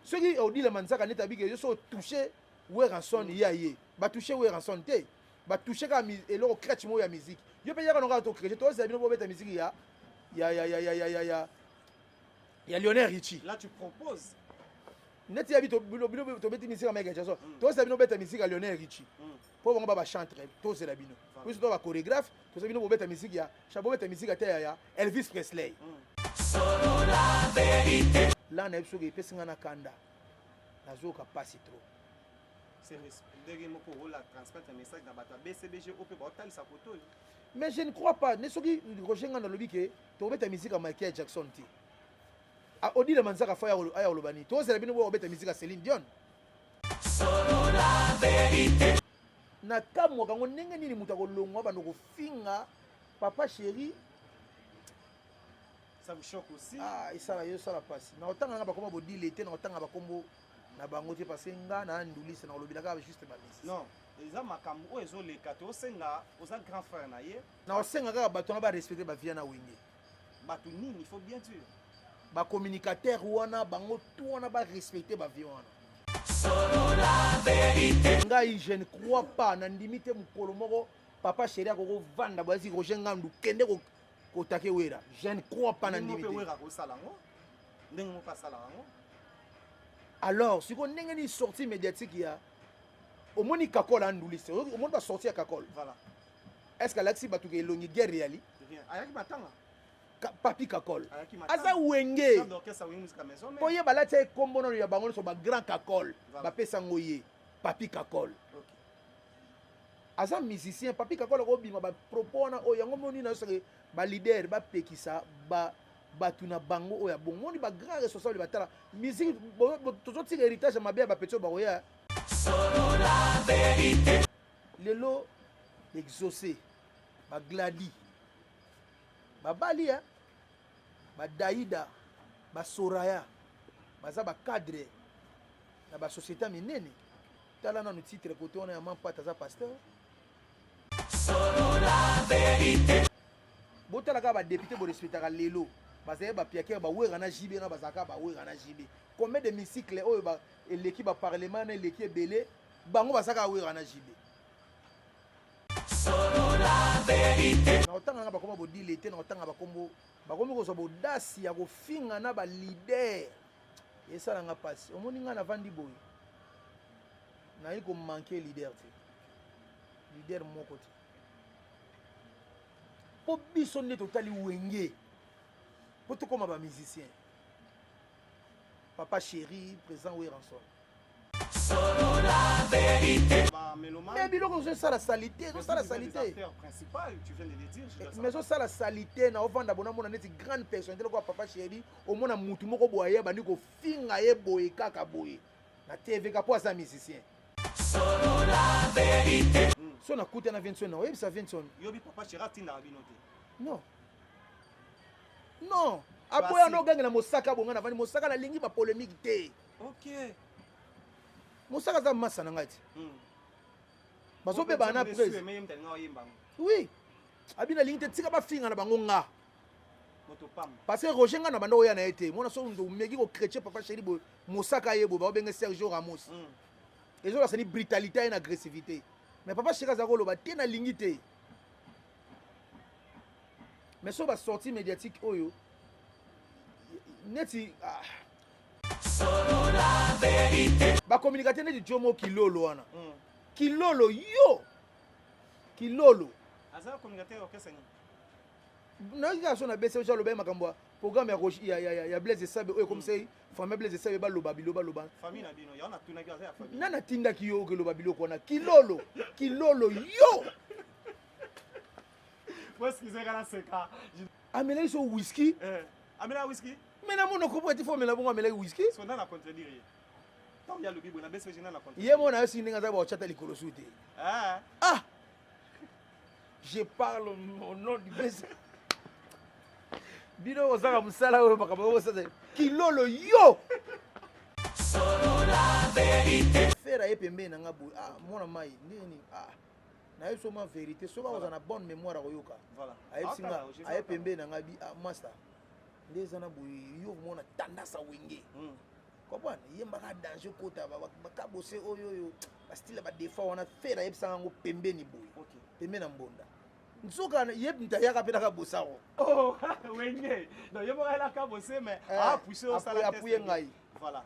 Soki Odile Manzaka neti abike yo so touche Werrason, ye aye batouche Werrason te, batouche kaka eloko crèche moko ya musique. Yo mpe yaka nokaka tocrèche, tozela bino bobeta musique ya Lionel Richie. Là tu proposes. Neti ya bino tobeti musique ya Michael Jackson, tozela bino bobeta musique ya Lionel Richie mpo bango ba bachantre. Tozela bino biso to bachorégraphe, tozela bino bobeta musique ya bobeta musique te ya Elvis Presley. La nayebi soki epesi nga na kanda, nazoyoka pasi trop. Ndenge moko ola transmettre message na bato ya BCBG oyo mpe baotalisa koto oyo. Mais je ne crois pas ne soki Roger Nganda alobi ke tokobeta musique ya Michael Jackson te, Odile Manzaka fa aya koloba nini? Tozela bino bobeta musique ya Céline Dion. Na kamwaka yango ndenge nini moto akolongwa bando kofinga Papa Chéri. Ça vous choque aussi? Ah, esala yo esala mpasi. Na kotanga nga bakoma bodile te, na kotanga bakombo na bango te, parce nga na ndulise na kolobela kaka juste bamisi. Non, eza makambo oyo ezoleka. Tosenga, oza grand frère na ye. Na kosenga kaka bato wana barespecte bavia na Wenge. Bato nini? Il faut bien dire. Bacommunicateur wana, bango tu wana barespecte bavie wana. Ngai je ne crois pas, nandimi te mokolo moko Papa Chéri akokovanda boye aziki Roger Ngandu kende kotake Wera. Je ne crois pas, nandimi te. Wera akosala yango ndenge moko asalaka yango. Alors sikoyo ndenge nini sortie médiatique ya omoni Kakola anduliste, omoni basortie ya Kakol? Voilà. Est ce que alakisi bato ke elongi guerre eyali? Ayaki matanga. Papi Kakol aza Wenge mpo ye balati ye kombo nano ya bango nyonso bagrand Kakol, bapesango ye Papi Kakol. Aza musicien. Papi Kakol akobima bapropos wana oyo yango moni na soki baleader bapekisa bato na bango oyo ya bongo. Moni bagrand responsable batala musique, tozotika héritage ya mabe ya bapeti oyo bakoya lelo. Exaucé, bagladi, babali ya badaida, basoraya, baza bacadre na basociété ya minene. Tala nanu titre kote wana ya Mampata, aza pasteur. Botala kaka badéputé borespectaka lelo, bazali bapiakere bawera na JB na bazalaka bawera na JB. Combien de hémicycle oyo eleki baparlement na eleki ebele, bango bazalaka Wera na JB. Na kotanga nga bakoma bodile te, na kotanga bakombo bakomi kozwa bodasi ya kofinga na baleader, esalanga mpasi. Omoni ngai navandi boye, nayi komanke leader te, leader moko te, mpo biso nde totali Wenge mpo tokóma bamusicien. Papa Chéri, président Werrason, mais biloko ezosala saleté, ezosala saleté, mais ezosala saleté na ovanda bona mona neti grande personnalité lokola Papa Chéri, omona mutu moko boye aye bandi kofinga ye boye kaka boye na TV ka mpo aza musicien. So nakuta na Vinson, na oyebisa Vinson. Yobi Papa Chéri atindaka bino te? Non, non, aboya no ogangela Mosaka bonga. Navandi Mosaka, nalingi bapolémique te. Mosaka aza masa na ngai ti bazobebana na prese. Oui, abi nalingi te, tika bafinga na bango nga, parce que Roger nga na banda oya na ye te. Mona so omeki kochrétien Papa Chéri boye, Mosaka ye boye baobenge Sergio Ramos, ezolakisa ni brutalité ye na agressivité. Mais Papa Chéri aza koloba te, nalingi te. Mais so basortie médiatique oyo neti ah, bacommunicateur neti Jomo Kilolo wana, Kilolo yo Kilolo. Aza communicateur orchestre nini? Nayoki kaka so na bese oyo aloba ye makambo ya programme ya Blaise Esabe oyo ekomisa ye famille Blaise Esabe baloba bilo baloba. Famille na bino yango natunaki, aza ya famille? Nani atindaki yo okeloba biloko wana? Kilolo, Kilolo yo. Excuse nga, naseka. Amelaki so whisky. Amela whisky? Me na monoko po eti fo omela bongo, amelaki whisky. So nda na contredire ye ntango ya lobi boye na BCG, nda na contredire. Ye mona yosi ndenge aza baotyata likolo su te. Ah. Ah, je parle au nom du BC. Bino kozanga mosala oyo makambo okosala. Kilolo yo fera ye pembeni na nga boye. Ah, mwana mai ndenge nini? Ah, nayebi so ma vérité, soki akozala na bonne mémoire akoyoka. Ayebisi nga, aye pembeni na nga bi: "Ah, master, nde eza na boye, yo komona tendance ya Wenge." Comprendre? Yembaka danger kota bakabose oyo oyo bastyle ya badefa wana Ferre ayebisaka yango pembeni boye. Pembeni na mbonda. Nzoka ye mutu ayaka mpe naka bosaro. Oh, wenge. Donc ye moko ayelaka bose mais eh, appuyer osala appuyer ngai. Voilà.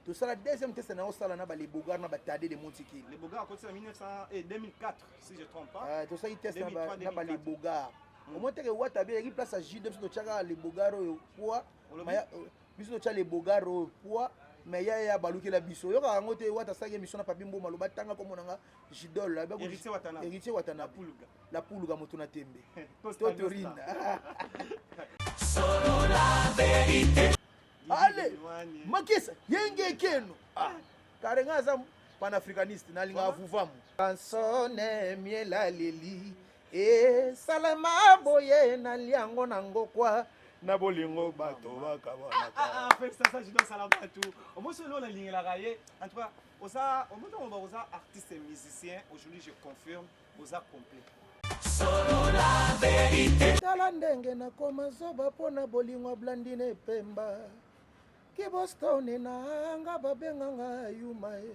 Tosala deuxième test na osala na ba les Bogards na ba Tade de Montikili. Les Bogards akotisa 1900 et 2004 si je trompe pas. Eh, tosali test na ba na ba les Bogards. Omoni teke wata be eyaki place ya JD biso totyaka les Bogards oyo poids. Biso totya les Bogards oyo poids mais ya ya balukela biso. Oyokaka yango te wata asalaki émission na Papi Mboma aloba tanga komona nga Jidol Héritier Watanabe. Héritier Watanabe. La Puluga moto na tembe. Totorina. Ale makisa yenge keno. Ah, karenga aza panafricaniste nalingaka vuvamu. Kansone miela leli esalama boye na liango na ngokwa na bolingo bato bakabwanaka. Ah, ah, félicitations Jidol Salamatu. Omosi oyo nalingelaka ye. En tout cas, oza omoto ngoba oza artiste et musicien. Aujourd'hui, je confirme, oza complet. Tala ndenge nakoma zoba mpo na bolingo ya Blandine Pemba. Kibostone na nga babenga nga yuma e.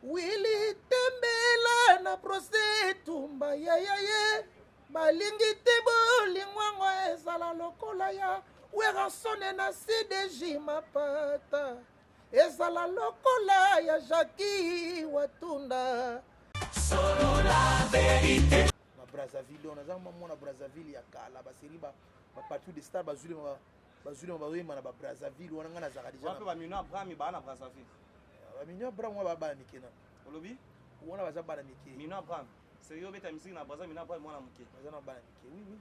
Willy Tembela na procès tumba yaya ye balingi te bolingo yango ezala lokola ya Werrason na CDJ Mapata ezala lokola ya Jackie Watunda. Na Brazzaville oyo naza mwana Brazzaville ya kala baseri ba ba partout de star bazulema bazulema bazoyemba na ba Brazzaville wana ngai nazalaka deja Wapi ba Mino Abraham ba na Brazzaville? Ba Mino Abraham wana ba bana mike na. Olobi? Wana baza bana mike. Mino Abraham. C'est yo beta musique na Brazza Mino Abraham mwana moke. Baza na bana mike. Oui oui.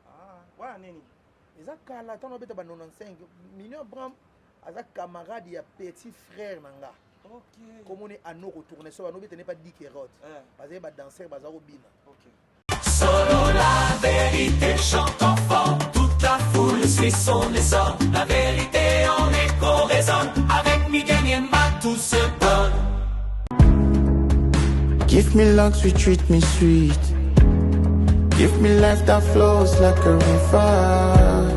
Ah, wana nini? Eza kala tango beta ba 95. Mino Abraham aza camarade ya petit frère na nga. OK. Komoni anoko tourner so bano beta ne pas Dick Herod. Eh. Bazali ba danseur baza kobina. OK. Solo la vérité chante enfant, toute la foule suit son essor. La vérité en écho résonne, avec Miguel Yemba tout se donne. Give me lungs, sweet, treat me sweet. Give me life that flows like a river.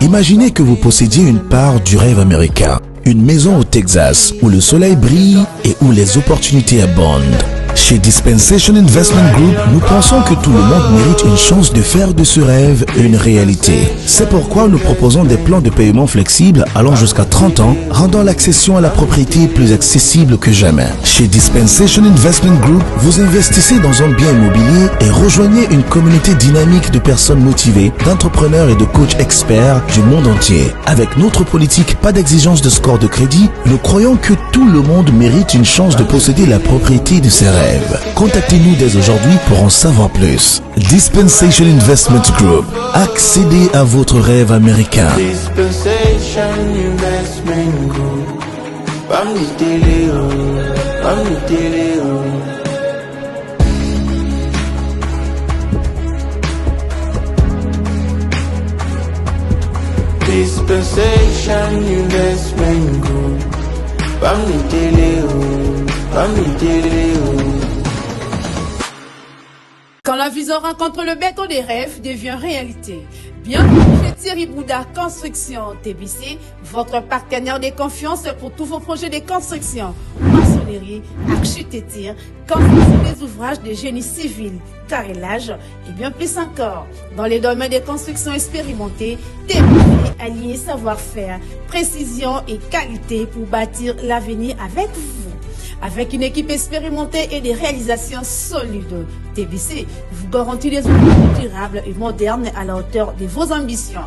Imaginez que vous possédiez une part du rêve américain, une maison au Texas où le soleil brille et où les opportunités abondent. Chez Dispensation Investment Group, nous pensons que tout le monde mérite une chance de faire de ce rêve une réalité. C'est pourquoi nous proposons des plans de paiement flexibles allant jusqu'à 30 ans, rendant l'accession à la propriété plus accessible que jamais. Chez Dispensation Investment Group, vous investissez dans un bien immobilier et rejoignez une communauté dynamique de personnes motivées, d'entrepreneurs et de coachs experts du monde entier. Avec notre politique, pas d'exigence de score de crédit, nous croyons que tout le monde mérite une chance de posséder la propriété de ses rêves. Contactez-nous dès aujourd'hui pour en savoir plus. Dispensation Investment Group. Accédez à votre rêve américain. Dispensation Investment Group. Bamidele, oh, Bamidele, oh. Dispensation Investment Group. Bamidele, oh, Bamidele, oh. Quand la vision rencontre le béton des rêves devient réalité. Bienvenue chez Thierry Bouddha Construction TBC, votre partenaire de confiance pour tous vos projets de construction, maçonnerie, architecture, construction des ouvrages de génie civil, carrelage et bien plus encore. Dans les domaines des constructions expérimentées, TBC allié savoir-faire, précision et qualité pour bâtir l'avenir avec vous. Avec une équipe expérimentée et des réalisations solides, TBC vous garantit des ouvrages durables et modernes à la hauteur de vos ambitions.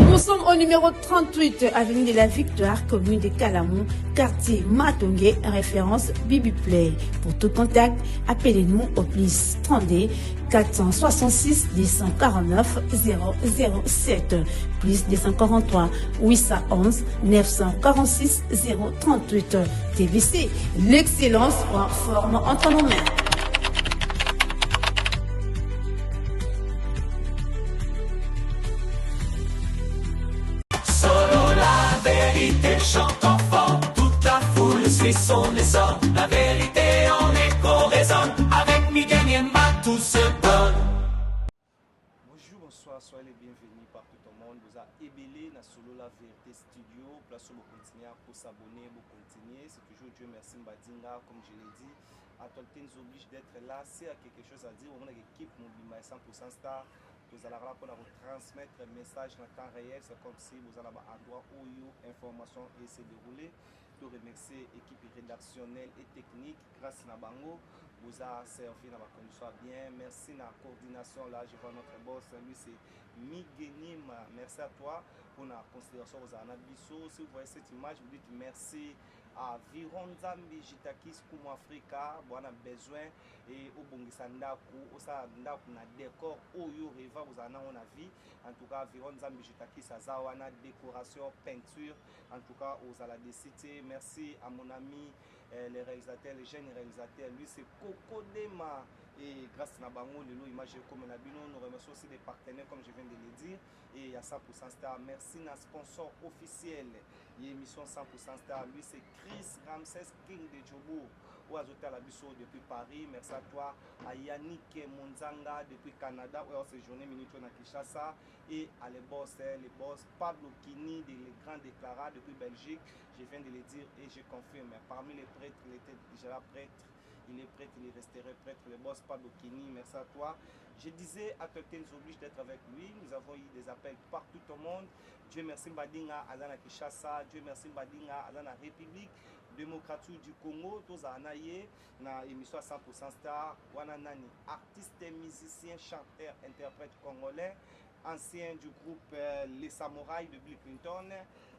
Nous sommes au numéro 38, avenue de la Victoire, commune de Kalamou, quartier Matongué, référence Bibi Play. Pour tout contact, appelez-nous au plus 32 466 249 007 plus 243 811 946 038. TBC, l'excellence en forme entre nos mains. Solo la vérité chante enfant, toute la foule suit son essor. La vérité en écho résonne, avec Miguel Yemba tout se donne. Bonjour, bonsoir, soyez les bienvenus partout au monde. Boza ebele na Solola Vérité Studio. Place où vous continuez à s'abonner, vous continuez. C'est toujours Dieu merci Mbadinga, comme je l'ai dit. Actualité nous oblige d'être là. S'il y a quelque chose à dire, on a l'équipe Mobimba 100% Star. Tozalaka là mpona kotransmettre message na temps réel. C'est comme si bozala baendroit oyo information et se dérouler. To remercier équipe rédactionnelle et technique. Grâce na bango, boza servi na bacondition ya bien. Merci na coordination. Là, je vois notre boss, lui, c'est Miguenim. Merci à toi pour la considération ozala na biso. Si vous voyez cette image, vous dites merci à Viron Nzambi Jitakis Kumu Africa. Bwana besoin et obongisa ndako, osala ndako na décor oyo rêva kozala nango na vie. En tout cas, Viron Nzambi Jitakis aza wana, décoration, peinture, en tout cas ozala décité. Merci à mon ami le réalisateur, le jeune réalisateur, lui, c'est Coco Dema. Et grâce na bango, lelo image comme na bino. Nous remercions aussi des partenaires, comme je viens de le dire, et il y a 100% Star. Merci na sponsor officiel l'émission 100% Star, lui, c'est Chris Ramsès King de Djobourg oyo azotala biso depuis Paris. Merci à toi, à Yannick Monzanga depuis Canada, oyo séjourné minute na Kinshasa, et à les boss Pablo Kini de les grands déclarats depuis Belgique. Je viens de le dire et je confirme, parmi les prêtres, il était déjà là prêtre, il est prêtre, il resterait prêtre, le boss Pablo Kini. Merci à toi. Je disais, actualité nous oblige d'être avec lui. Nous avons eu des appels partout au monde. Dieu merci Mbadinga, aza na Kinshasa. Dieu merci Mbadinga, aza na République démocratique du Congo. Tozala na ye na émission à 100% Star. Wana nani? Artiste, musicien, chanteur, interprète congolais. Ancien du groupe Les Samouraïs de Bill Clinton,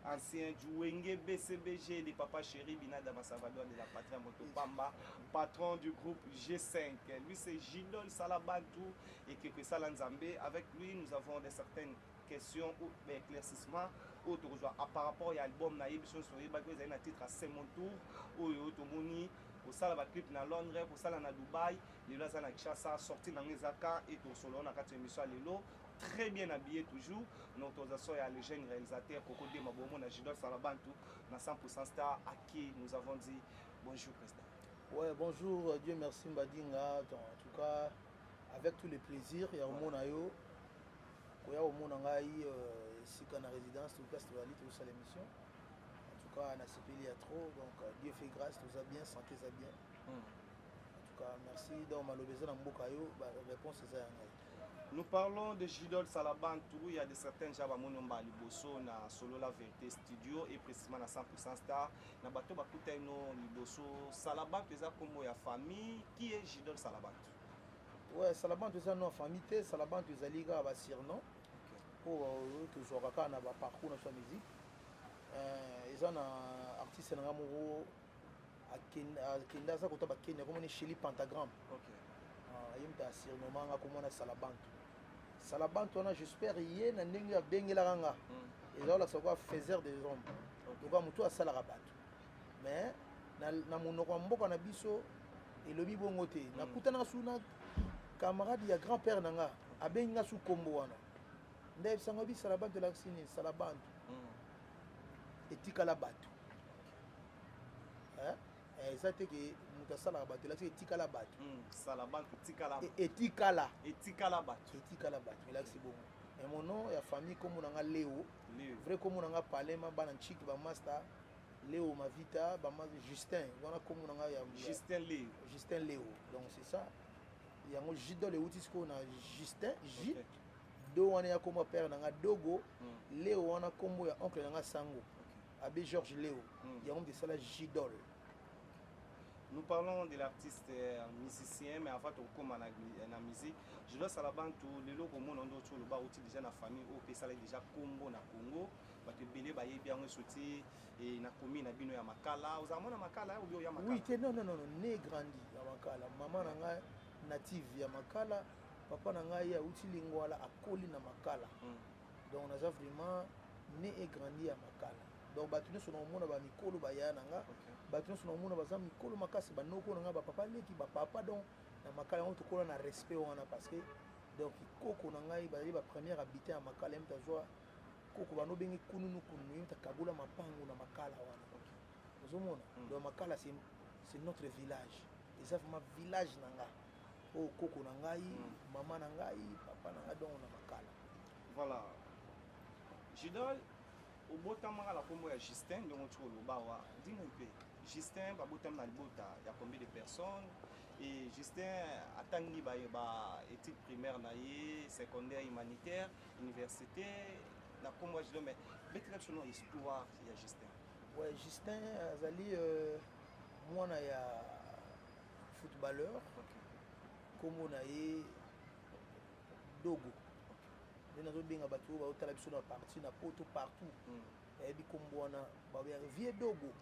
ancien du Wenge BCBG de Papa Chéri Binada Salvador de la Patria Motopamba, patron du groupe G5. Lui, c'est Jidol Salabantou et Keke Salanzambe. Avec lui, nous avons des certaines questions ou éclaircissements autres par rapport à l'album na ye. Biso sur un titre, C'est mon tour, oyo tomoni kosala baclip na Londres, kosala na Dubai, lelo aza na Kinshasa. Sorti nango ezaka e tosolo na kati ya émission ya lelo. Très bien habillé toujours. Na autorisation ya le jeune réalisateur Coco Dema, bomo na Jidol Salabantu na 100% Star, à qui nous avons dit bonjour, président. Ouais, bonjour, Dieu merci Mbadinga. En tout cas, avec tous les plaisirs, ya omona yo, koya omona ngai esika na résidence, tout place tozali tosala émission. En tout cas, nasepeli ya trop. Donc, Dieu fait grâce, toza bien, santé eza bien. En tout cas, merci. Donc, maloba eza na mboka yo, ba réponse eza ya ngai. Nous parlons de Jidol Salabantou. Il y a de certains gens qui ont liboso na Solo la Vérité Studio et précisément na 100% Star. Na bato bakuta no liboso, Salabantou eza kombo ya famille. Qui est Jidol Salabantou? Ouais, Salabantou eza nom famille te, Salabantou ezali kaka ba surnom. Po tozwaka kaka na ba parcours na biso ya musique. Eza na artiste na nga moko akenda, aza kota bakenya, komoni Shelly Pentagram. Ah, ye moto asurnommer nga komona Salabantu. Salabantu wana, j'espère ye na ndenge abengelaka nga, eza olakisa kwa faiseur des hommes, lokola motu asalaka bato. Mais na monoko ya mboka na biso elobi bongo te. Nakutanaka su na camarade ya grand père na nga, abengi nga su kombo wana. Nde ayebisanga bi Salabantu elakisi nini? Salabantu etikala bato. Eh? Eh, eza te ke moto asalaka bato, elakisi etikala bato. Salabantu tikala. Etikala. Etikala bato. Etikala bato, elakisi bongo. Mais mon nom ya famille, kombo na nga Leo. Leo. Vrai kombo na nga Palema, bana Nchiki, bamaster Leo Mavita, bama Justin wana, kombo na nga ya Justin Leo. Justin Leo. Donc c'est ça, yango Jidol euti sikoyo na Justin J. Do wana ya kombo ya père na nga Dogo. Leo wana kombo ya oncle na nga Sango, abbé Georges Leo. Yango moto esala Jidol. Nous parlons de l'artiste musicien, mais avant de commencer na musique, je dois Salabantu, lelo komona ndo toloba outi déjà na famille oyo pesala déjà kombo na Congo, bato ebele bayebi yango soti e na commune na bino ya Makala. Ozala mwana Makala ou ya Makala? Oui te, non, non, non, non, né, grandi ya Makala. Mama na ngai native ya Makala, papa na ngai auti Lingwala, akoli na Makala. Donc naza vraiment né et grandi ya Makala. Donc bato nyonso na omona, bamikolo baya na nga, bato nyonso na omona baza mikolo makasi, banoko na nga, bapapa leki, bapapa. Donc na Makala yango tokola na respect wana, parce que donc koko na ngai bazali bapremière habitant ya Makala. Ye moto azwa koko bano obenge kununu kununu, ye moto akabola mapango na Makala wana, ozomona. Donc Makala, c'est notre village, eza vraiment village na nga oyo koko na ngai, mama na ngai, papa na ngai, donc na Makala. Voilà. Jidol, obotamaka na nkombo ya Justin, ndenge oti koloba awa. Ndingo mpe Justin babotami na libota ya combien de personnes? Et Justin atangi ba étude primaire na ye, secondaire, humanitaire, université na nkombo ya Jidol. Mais betela biso no histoire ya Justin. Ouais, Justin azali mwana ya footballeur. Nkombo na ye Dogo. Nde nazobenga bato oyo baotala biso na parti na poto partout, bayebi nkombo wana, babengaka Vieux Dogo.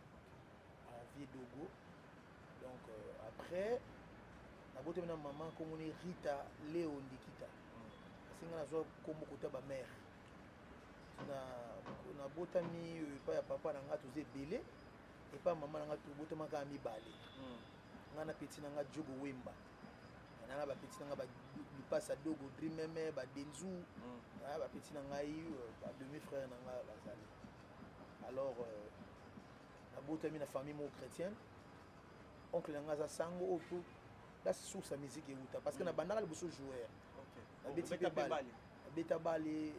Ah, Vieux Dogo. Donc après nabotami na mama nkombo ni Rita Leo Ndikita. Asenga nazwa nkombo kota bamare. Nabotami epai ya papa na nga, toza ebele. Epai ya mama na nga, tobotama kaka mibale, nga na petit na nga Diogo Wemba. Nanga bapetit na nga, lipasa Dogo Drimeme, badenzu, bapetit na ngai, bademi frère na nga bazali. Alors nabotami na famille moko chrétienne. Oncle na nga aza sango. Oyo po la source ya musique euta, parce que nabandaka liboso joueur, nabeti mpe balle, nabeta balle.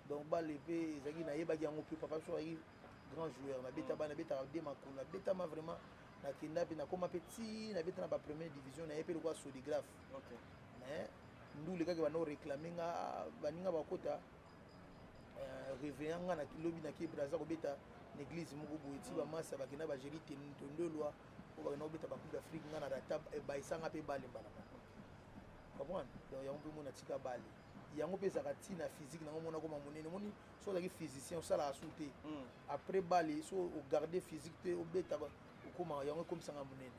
Donc balle mpe ezalaki, nayebaki yango mpe. Papa biso azalaki grand joueur. Nabeta balle, nabetaka de makolo, nabetama vraiment. Nakenda mpe nakóma mpe ti nabeta na bapremière division. Naye mpe lokola sodigraphe, mais ndule kaka banda oréclame nga, baninga bakota réveillant nga lobi nake Braza kobeta na église moko boye. Ti bamasa bakenda, bagéri tondelwa oyo bakenda kobeta bacoupe d'Afrique, nga na rata ebayisanga mpe balle mbala moko, comprendre. Donc yango mpe mona tika balle, yango mpe ezalaka ntina physique nango. Mona koma monene, omoni so ozalaki physicien, osalaka su te. Après balle, so ogarde physique te, obetaka, okómaka, yango ekomisanga monene.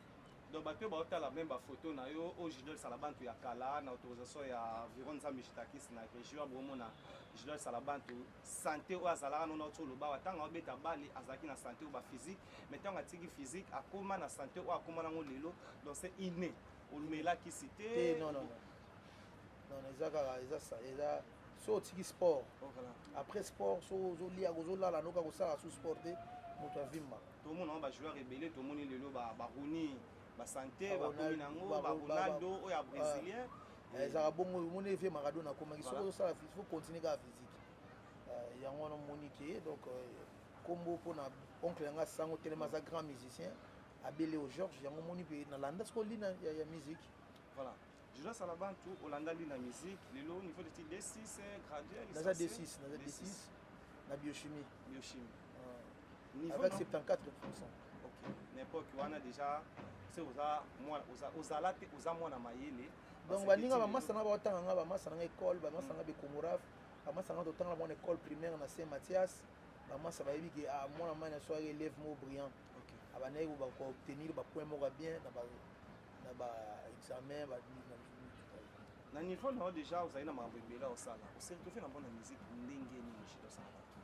Donc bato oyo baotala même bafoto na yo oyo, Jidol Salabantu ya kala, na autorisation ya Viron Nzambe Jitakis na région ya bomona Jidol Salabantu, santé oyo azalaka nona oti oloba, ntango aobeta balle azalaki na santé oyo baphysique, mais ntango atiki physique, akóma na santé oyo akóma nango lelo. Donc c'est inné, olumelakisi te? Te, non, non, non, non, eza kaka eza so otiki sport, après sport so ozolia, ozolala, noka kosala su sport te, moto avimba. Tomona ngo bajoueur ebele, tomoni lelo baruni basanté bakomi nango, baRonaldo oyo ya brésilien. Ezalaka bongo. Omoni efe Maradona akomaki, soki ozosala, faut continuer kaka physique. Yango wana omoni ke donc nkombo mpona oncle yanga sango telema, aza grand musicien, abele o George. Yango omoni mpe nalanda siko lina ya musique. Voilà, Jules Salabantu, olanda lina musique. Lelo niveau de D6, gradué? Naza D6, naza D6 na biochimie. Biochimie. Avec 74. Ok, na époque wana déjà se oza mwana, ozala te, oza mwana mayele. Donc baninga, bamasa nanga baotanga nga, bamasa nanga école, bamasa nanga bekomoraf, bamasa nanga totanga na mwana école primaire na Saint Mathias, bamasa bayebi ke mwana mai na so ayaki élève moko brillant, abandaki koobtenir bapoint moko ya bien na baexamen. Na niveau na yo déjà ozali na makambo ebele osala, ose retrouve na mbona musique ndenge nini, Jidol Salabantu?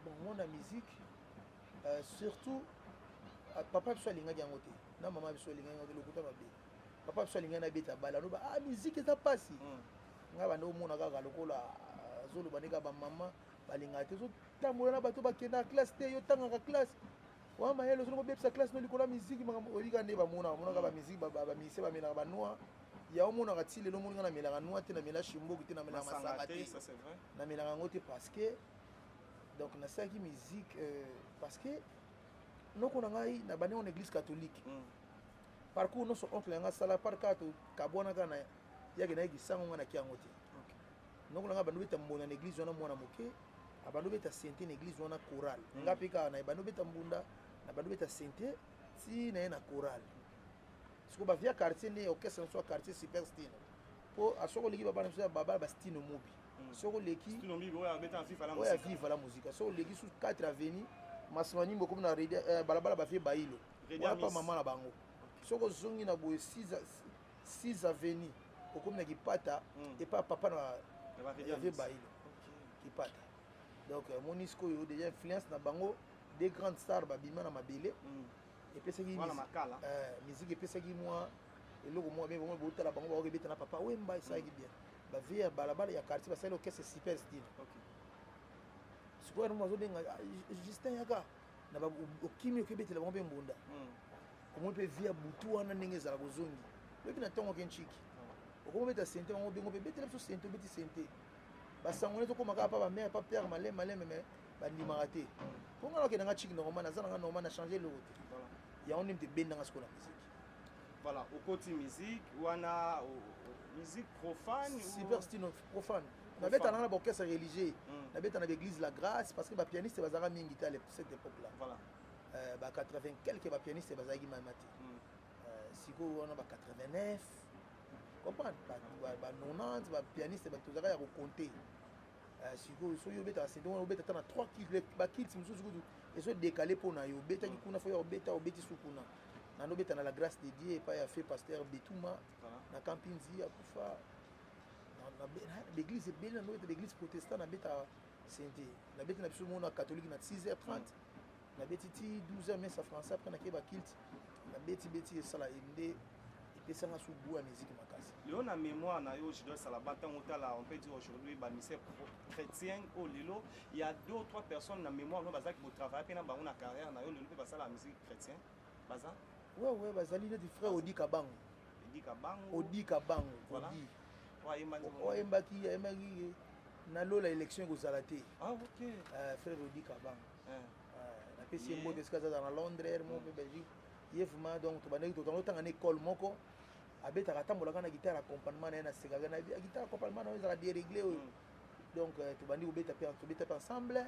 Bon, mona musique, surtout papa biso alingaki yango te, na mama biso alingaki yango te. Lokuta mabe. Papa biso alingaki nabeta balle, aloba: "Ah, musique eza mpasi." Ngai banda omona kaka lokola azoloba ndenge bamama balingaka te. Ozotambola na bato bakendaka classe te, yo tangaka classe wa mayele, ozongi kobebisa classe no likolo ya musique. Makambo oyebi kaka nde bamonaka, monaka bamusique, bamusicien bamelaka banoix ya omonaka ti lelo. Omoni nga namelaka noix te, namela shimboki te, namelaka masanga te, namelaka yango te, parce que donc nasalaki musique parce que noko na ngai na bandi na église catholique. Parcours nyonso oncle yanga asala par kaka tokabwana kaka na yake nayeki sango, ngai naki yango te. Noko na ngai bandi obeta mbonda na église wana, mwana moke abandi obeta synthé na église wana, chorale. Nga mpe kaka na ebandi obeta mbunda, na bandi obeta synthé ti na ye na chorale. Sikoyo bavia quartier nde orchestre na biso ya quartier, Super Stino, mpo soki oleki babana biso ya babala bastino mobi, soki oleki oyo ya Viva la Musica, soki oleki su 4 avenue Masimanimbo, okomi na balabala bavie Bailo wana, mpa mama na bango. Soki ozongi na boye 6 avenue, okomi na Kipata, epa papa na ya vie Bailo Kipata. Donc omoni sikoyo déjà influence na bango, des grandes stars babima na mabele, epesaki musique, epesaki mwa eloko mwa bien. Bango botala bango bakoki ebeta na Papa Wemba, esalaki bien. Bavie ya balabala ya quartier basali orchestre Super Style. Sikoyo yango bazobenga Justin yaka na okimi, okebetela bango mpe mbunda. Omoni mpe vie ya butu wana ndenge ezala, kozongi lobi na ntongo oke nciki, okomobeta synthé, bango bengo mpe betela biso synthé, obeti synthé. Basango nde tokóma kaka pa bamare, pa père, maleme maleme, mais bandimaka te. Mpo nga nakende nga chiki normal, naza nanga normal, na change eloko te. Yango nde moto ebendanga sikoyo na musique. Voilà, okoti musique wana, musique profane? Super style profane. Nabeta nanga na baorchestre religieux. Nabeta na baéglise La Grâce, parce que bapianiste bazalaka mingi te à cette époque là. Ba 80 quelque bapianiste bazalaki mama te. Sikoyo wana ba 89, comprendre, ba 90, bapianiste tozalaka ya kocompter. Sikoyo soki obetaka synthé wana, obeta ata na 3 bakilti mosusu kutu ezodécaler mpo na yo. Obetaki kuna, fo ya obeta, obeti su kuna. Nando obeta na La Grâce de Dieu epai ya fe pasteur Betuma na Kampinzi, akufa. Baeglise ebele nando obeta, baeglise protestant nabeta synthé. Nabeti na biso mona catholique na 6h30, nabeti ti 12h, messe français. Après nakei bakilte, nabeti beti, esala nde epesanga su goût ya musique makasi. Lelo na mémoire na yo, Jidol Salaba, ntango otala, on peut dire aujourd'hui bamusicien chrétien oyo lelo, il y a deux ou trois personnes na mémoire no bazalaki botravaille mpe na bango na carrière na yo, lelo mpe basala musique chrétien, baza? Ouais, bazali, neti frère Odi Kabango. Odi Kabango. Odi Kabango. Odi ayembaki, ayembaki nalola élection ekozala te. Ah, ok. Frère Odi Kabango, napesi ye mbote esika aza na Londres mo mpe Belgique. Ye vraiment, donc tobandaki totanga, otanga na école moko. Abetaka, atambolaka na guitare accompagnement na ye. Nasekaka na guitare accompagnement na yo ezalaka déréglé oyo. Donc tobandi kobeta mpe, tobeta mpe ensemble.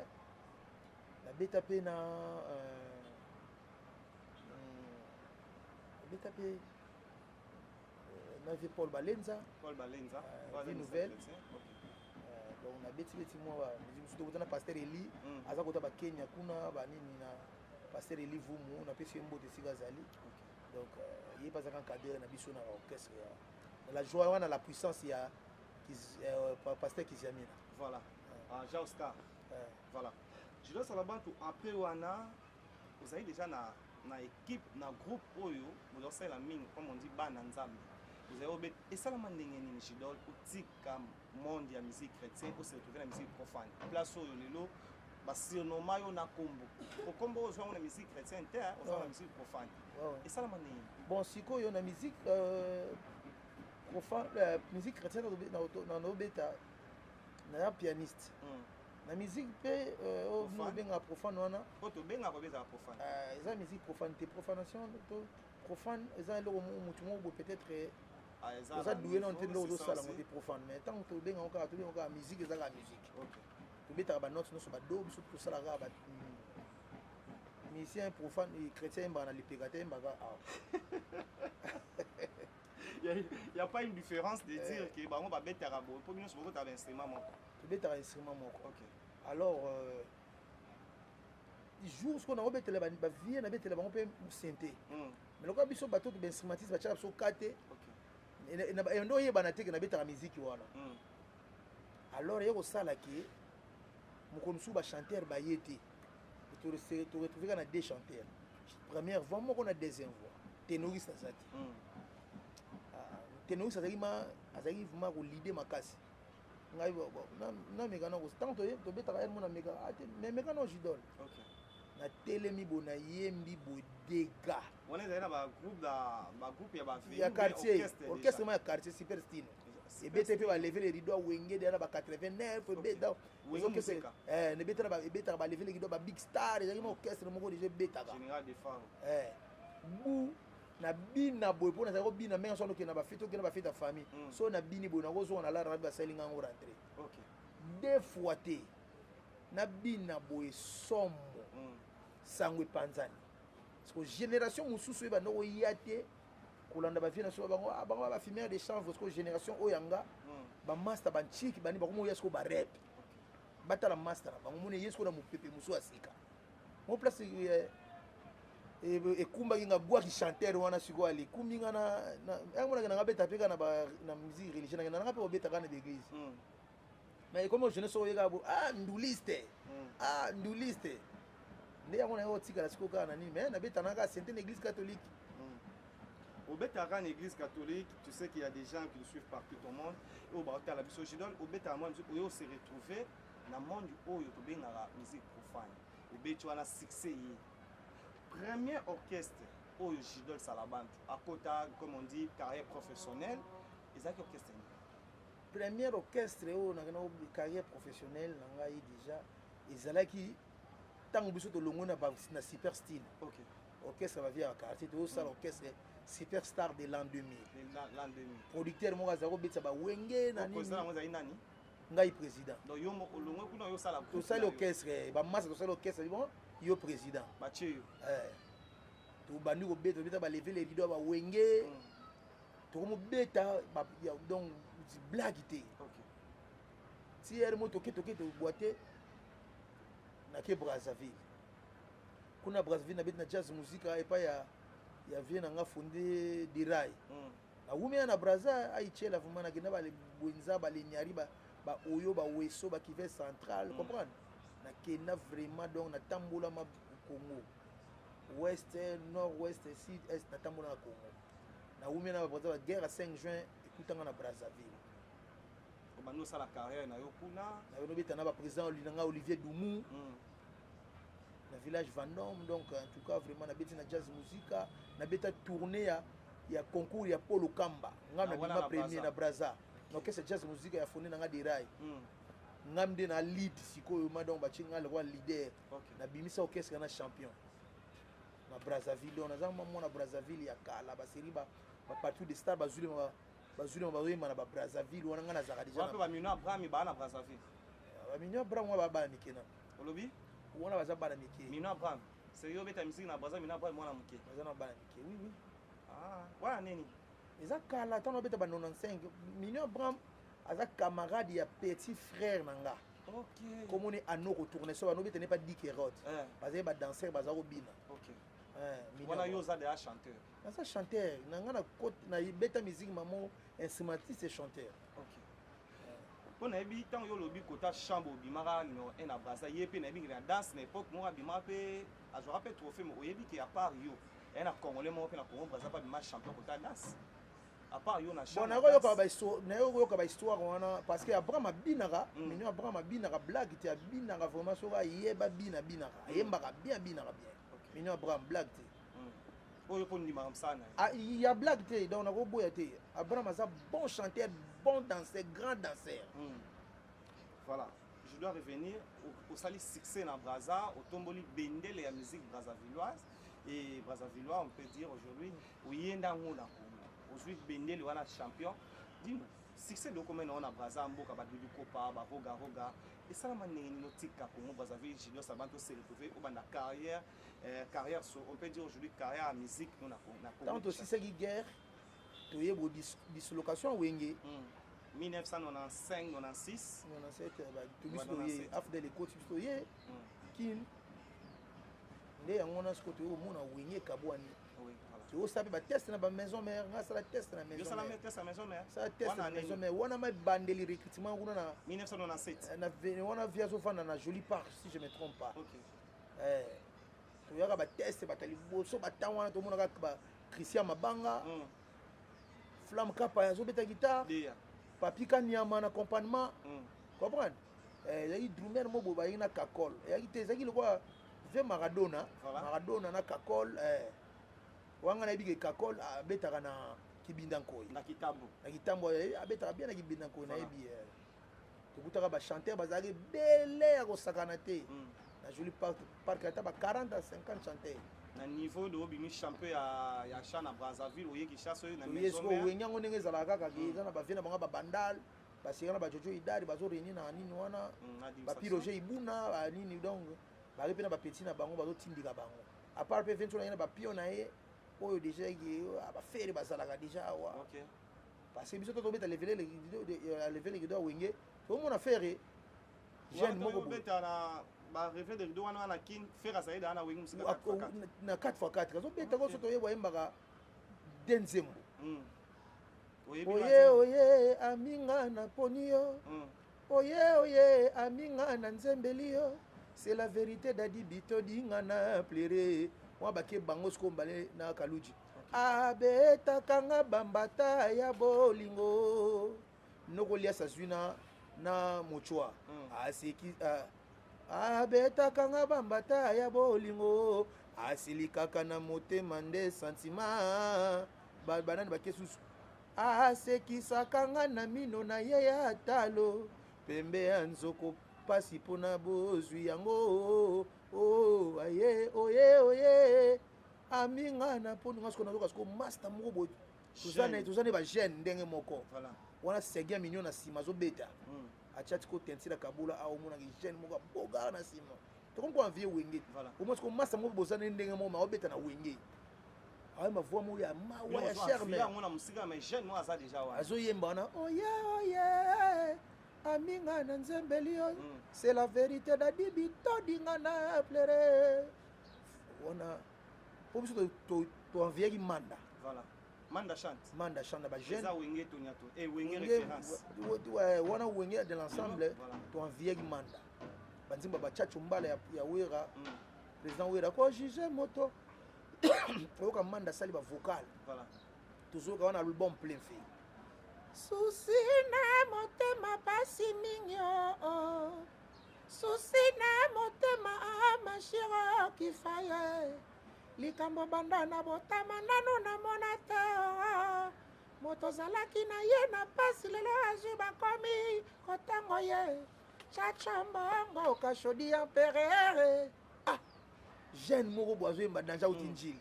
Nabeta mpe na nabeta mpe na vie Paul Balenza. Paul Balenza. Vie Nouvelle. Donc nabeti beti mwa musique mosusu. Tokota na pasteur Eli, aza kota bakenya kuna banini, na pasteur Eli Vumu, napesi ye mbote esika azali. Donc ye mpe azaka encadreur na biso na orchestre ya la joie wana, la puissance ya pasteur Kiziamina. Voilà, ah, Jean Oscar. Voilà, Jidol Salabantu, après wana ozali déjà na équipe, na groupe oyo bozosalela mingi, comme on dit, bana Nzambe. Ozali obe esalama ndenge nini, Jidol, otika monde ya musique chrétien, ose retrouver na musique profane, place oyo lelo basurnomma yo na kombo okombo oyo ozwango na musique chrétienne te, ozwango na musique profane? Esalama ndenge nini? Bon, sikoyo na musique profane, musique chrétienne, naobeta, naza pianiste. Na musique mpe oyo obengaka profane wana, po tobengaka obe ezala profane. Eza musique profane te. Profanation to profane eza eloko motu moko boye, peut-être oza doué nano te, biloko ozosala yango te profane. Mais ntango tobengango kaka, tobengango kaka musique, eza kaka musique. Tobetaka banote nyonso, bado biso tosala kaka. Musicien profane, chrétien yembaka na lipeka te, yembaka awa. Il n'y a pas une différence de dire que bango babetaka boye mpo bino bokotaka bainstrument moko? Tobetaka instrument moko. Alors jour sikoyo nakobetela bavie, nabetela bango mpe synthé, mais lokola biso bato to bainstrumentiste batiaka biso ka te, nde oyebana te ke nabetaka miziki wana. Alors ye kosala ke mokolo mosusu bachanteur baye te, toretrouve kaka na deux chanteurs, première voix moko na deuxième voix, ténoriste aza te. Ténoriste azalaki ma azalaki vraiment kolide makasi. Ngai nameka na ntango tobetaka ye mo, nameka te, mais meka na Jidol. Natelemi boye, nayembi boye, dégâts. Wana ezali na bagroupe ya ya quartier, orchestre mo ya quartier, Super Stino. Ebeta mpe balever le rideau, Wenge deya na ba 89 ebeta. Ebetaka balever le rideau, babig star. Ezalaki ma orchestre moko déjà ebetaka bu. Nabina boye mpo nazali kobina ndenge so okende na bafete, okende na bafete ya famille. So nabini boye, nakozonga na lara, nabi basali nga yango rentre deux fois te. Nabina boye somo, sango epanzani. Parce que génération mosusu oyo banda koya te kolanda bavie na so bango, bango bafumeur de chanvre. Parce que génération oyo yanga, bamaster banchiki bani bakoma oya sikoyo, barep batala master na bango, moni ye sikoyo na mopepe mosusu ya sika mo place ekumbaki nga gwaki chanteur wana. Sikoyo ale ekumbi nga na yango nanga beta mpe kaka na musique religieuse, nanga nanga mpe kobeta kaka na baeglise. Mais ekomi jeunesse oyo oyekaka bo, ah, nduliste, ah, nduliste. Nde yango naye otikala sikoyo kaka na nini, mais nabeta nanga synthé na église catholique. Obetaka na église catholique. Tu sais qu'il y a des gens qui nous suivent partout au monde oyo baotala biso. Jidol, obetaka mwa musique oyo, se retrouver na monde oyo tobengaka musique profane. Obeti wana, succès ye. Premier orchestre oyo Jidol Salabantu akota, comme on dit, carrière professionnelle, ezalaki orchestre nini? Première orchestre oyo nakenda carrière professionnelle na ngai déjà ezalaki ntango biso tolongwe na super style. Orchestre bavie ya quartier, tozosala orchestre Super Star de l'an 2000. L'an 2000. Producteur moko azala kobetisa bawenge na nini. Ezali nani? Ngai président. Donc yo olongwe kuna, yosala. Tosali orchestre, bamasa, tosali orchestre. Bon, yo président. Batie yo. Tobandi kobeta, tobeta balever le rideau ya bawenge. Tokomobeta donc blague te. Ti ere mo toke, toke, tobwa te, nake Brazzaville. Kuna Brazzaville nabeti na Jazz Musica epai ya vie na nga Fonde Dirai. Nawumela na Braza aitiela vraiment, nakenda balebwenza, baleniari, baoyo, baweso, bakive central. Comprendre, nakenda vraiment, donc natambolama Congo, ouest, nord, ouest, sud, est, natambola na Congo. Nawumela na Babraza, baguerre ya 5 juin ekutanga na Brazzaville. Obandi osala carrière na yo kuna. Nabeta na baprésident na nga Olivier Dumu na village Vendôme. Donc en tout cas vraiment nabeti na Jazz Musica, nabeta tournée ya concours ya Polo Kamba, nga nabima premier na Braza na orchestre Jazz Musica ya Fonde na nga Derai. Nga nde na lead sikoyo ma, donc batie nga lokwa leader. Nabimisa orchestre na champion na Brazzaville. Donc naza mwana Brazzaville ya kala, baseri bapartout de star, bazulema, bazulema, bazoyemba na babrazzaville wana, nga nazalaka déjà. Mpe bamino Abraham baa na Brazzaville. Bamino Abraham wana baa bana mike na. Olobi? Wana baza bana mike. Mino Abraham, seri obeta musique na Braza, Mino Abraham mwana moke. Baza na bana mike, oui. Ah, wana nini? Eza kala, ntango abeta ba 95. Mino Abraham aza camarade ya petit frère na nga. Komoni anoko tourne so banobeta ne pa dikerot. Bazali badanser, baza kobina. Wana yo oza deya chanteur? Naza chanteur na nga, nabeta musique mamo, instrumentiste et chanteur. Mpo nayebi ntango yo olobi kota chambre, obimaka numéro 1 na Braza, ye mpe nayebi na danse na époque moko abimaka mpe azwaka mpe trophée. Mo oyebi ke à part yo, eye na Congolais moko mpe na Congo Braza mpe abima champion kota danse à part yo na? Bon, nayokoyoka bahistoire wana parce que Abraham abinaka. Mino Abraham abinaka, blague te, abinaka vraiment. Soki ayeba bina, abinaka, ayembaka bien, abinaka bien. Mino Abraham, blague te. Oyo mpo ndimaka mosala na ye. Ya blague te, donc nakoboya te. Abraham aza bon chanteur, bon danseur, grand danseur. Voilà, je dois revenir. Osali succès na Braza, otomboli bendele ya musique brazzavilloise et brazzavillois, on peut dire aujourd'hui oyenda yango na Congo, ozwi bendele wana champion. Dis-nous, succès de komena wana Braza, mboka badudu kopa baroga roga, esalama ndenge nini otika Congo Brazzaville, Julius Abantu se retrouver obanda carrière, so, on peut dire aujourd'hui carrière ya musique no na Congo? Ntango tosisaki guerre, toyeba dislocation ya Wenge. 1995, 96. 97, to biso toye AFDL ekoti, biso toye Kin. Nde yango wana sikoyo toye komona Wenge ekabwani. Toyosala mpe batest na bamaison mère. Nga asala test na maison. Sala test na maison mère wana, ma ebandeli recrutement kuna na 1997. Wana vi azofanda na Joli Park, si je me trompe pas. Toyaka batest, bato ya liboso batan wana tomonaka Christian Mabanga, Flamme Kapa azobeta guitare, Papi Kaniama na accompagnement. Comprendre, ezalaki drummer mo boye bayaki na kakol, ezalaki te, ezalaki lokwa ve Maradona. Maradona na kakol wanga, nayebi ke kakol abetaka na Kibinda Nkoi. Na Kitambo. Na Kitambo, abetaka bien na Kibinda Nkoi. Nayebi tokutaka bachanteur bazalaki ebele ya kosakana te na Joli Park, ata ba 40 à 50 chanteurs. Na niveau de obimi champion ya chant na Brazzaville, oye Kinshasa oyo na Toye sikoyo Wenge yango ndenge ezalaka kaka, eza na bavie na bango, babandal baseka na bajojo idari, bazoréunir na nini wana, bapi Roger Ibuna banini, donc baki mpe na bapeti na bango, bazotindika bango. À part mpe vento na ye na bapio na ye oyo déjà bafere bazalaka déjà awa, parce que biso to tobeta lever le rideau ya Wenge, tomona Ferre jeune moko. Bareve de rideau wana na Kin, Ferre azali daa na Wenge Mosika na 4 x 4, azobeta ko so toyeba, ayembaka de nzembo oye oye aminga na poni yo, oye oye aminga na nzembeli yo, c'est la vérité dadi bitodinga na plere mwa bake bango sikoyo mbale na Kaluji abetakanga bambata ya bolingo nokoliasa zwi na mochwa. Aseki abetakanga bambata ya bolingo, asilikaka na motema nde sentiment. Banani bake susu? Asekisaka nga na mino na ye ya talo, pembe ya nzoko pasi mpona bozwi yango. Oh, aye oye oye aminga na mpo nga sikoyo nazoka sikoyo master moko boye, toza na toza ne bajeune ndenge moko. Wana Seguin Mignon na nsima azobeta. Atia tiko tentila kabula awa, omonaki jeune moko abogaka na nsima, tokomi ko envie Wenge. Omona sikoyo master moko boza ne ndenge moko, ma obeta na Wenge, ayemba voix moko ya mawa, ya charme. Yango na mosika, mais jeune moko aza déjà wana. Azoyemba wana oye oye aminga na nzembeli yo. C'est la vérité, dadi bitodinga na pleure wana, po biso toenviaki Manda. Voilà, Manda chante. Manda chante na bajeune. Eza Wenge Toniato e Wenge référence. Wana Wenge de l'ensemble. Toenviaki Manda, banzembo bachacho mbala ya Wera. Président Wera kojuge moto, oyoka Manda asali bavocal. Tozoyoka wana album plein fait. Susi na motema pasi mingi, oh. Susi na motema, mashiro kifaye likambo banda na botama nanu namona te, oh. Moto ozalaki na ye na pasi, lelo azwi, bakomi kotango ye Chacha Mbongo Kashodi empereur. Ah, jeune moko bo azoyemba danger, auti Njili,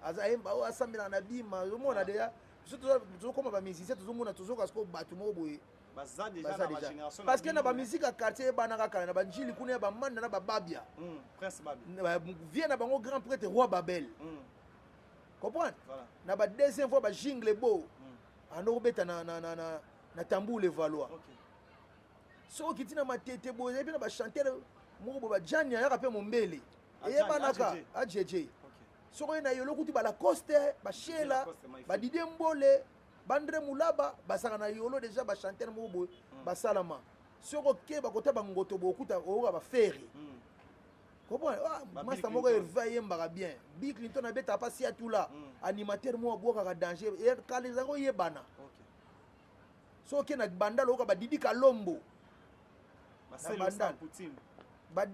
aza ayemba oyo asambelaka na bima. Ozomona deja biso tozokoma bamusicien, tozomona, tozoka sikoyo bato moko boye. Baza déjà baza na déjà bagénération. Parce que na bamusike ya quartier ebanaka kala na banjili kuna ya bamanda na bababia. Prince Babi. Vie na bango, grand prêtre Roi Babel. Comprendre? Voilà. Na ba deuxième fois, bajingle bo ando kobeta na tambour Levallois. Soki okiti na Matete boye, ezali mpe na bachanteur moko boye, bajani ayaka mpe mombele. Eyebanaka ajeje. Soki oye na Yolo, kutu balacoste, bashela, Lacoste, magnifique. Badidie Mbole, Bandre Mulaba basaka na Yolo déjà, bachanteur moko boye basalama. Soki okeba kota bangoto boye, okuta oyoka bafere. Comprendre? Ah, Ba Bill master moko Clinton. Herve ayembaka bien, Bill Clinton abetaka mpasi ya tula. Animateur moko abwakaka danger. Kala ezalaki oyebana. Soki oke na Bandala, oyoka badidi Kalombo. Basele. Na Bandal. Poutine.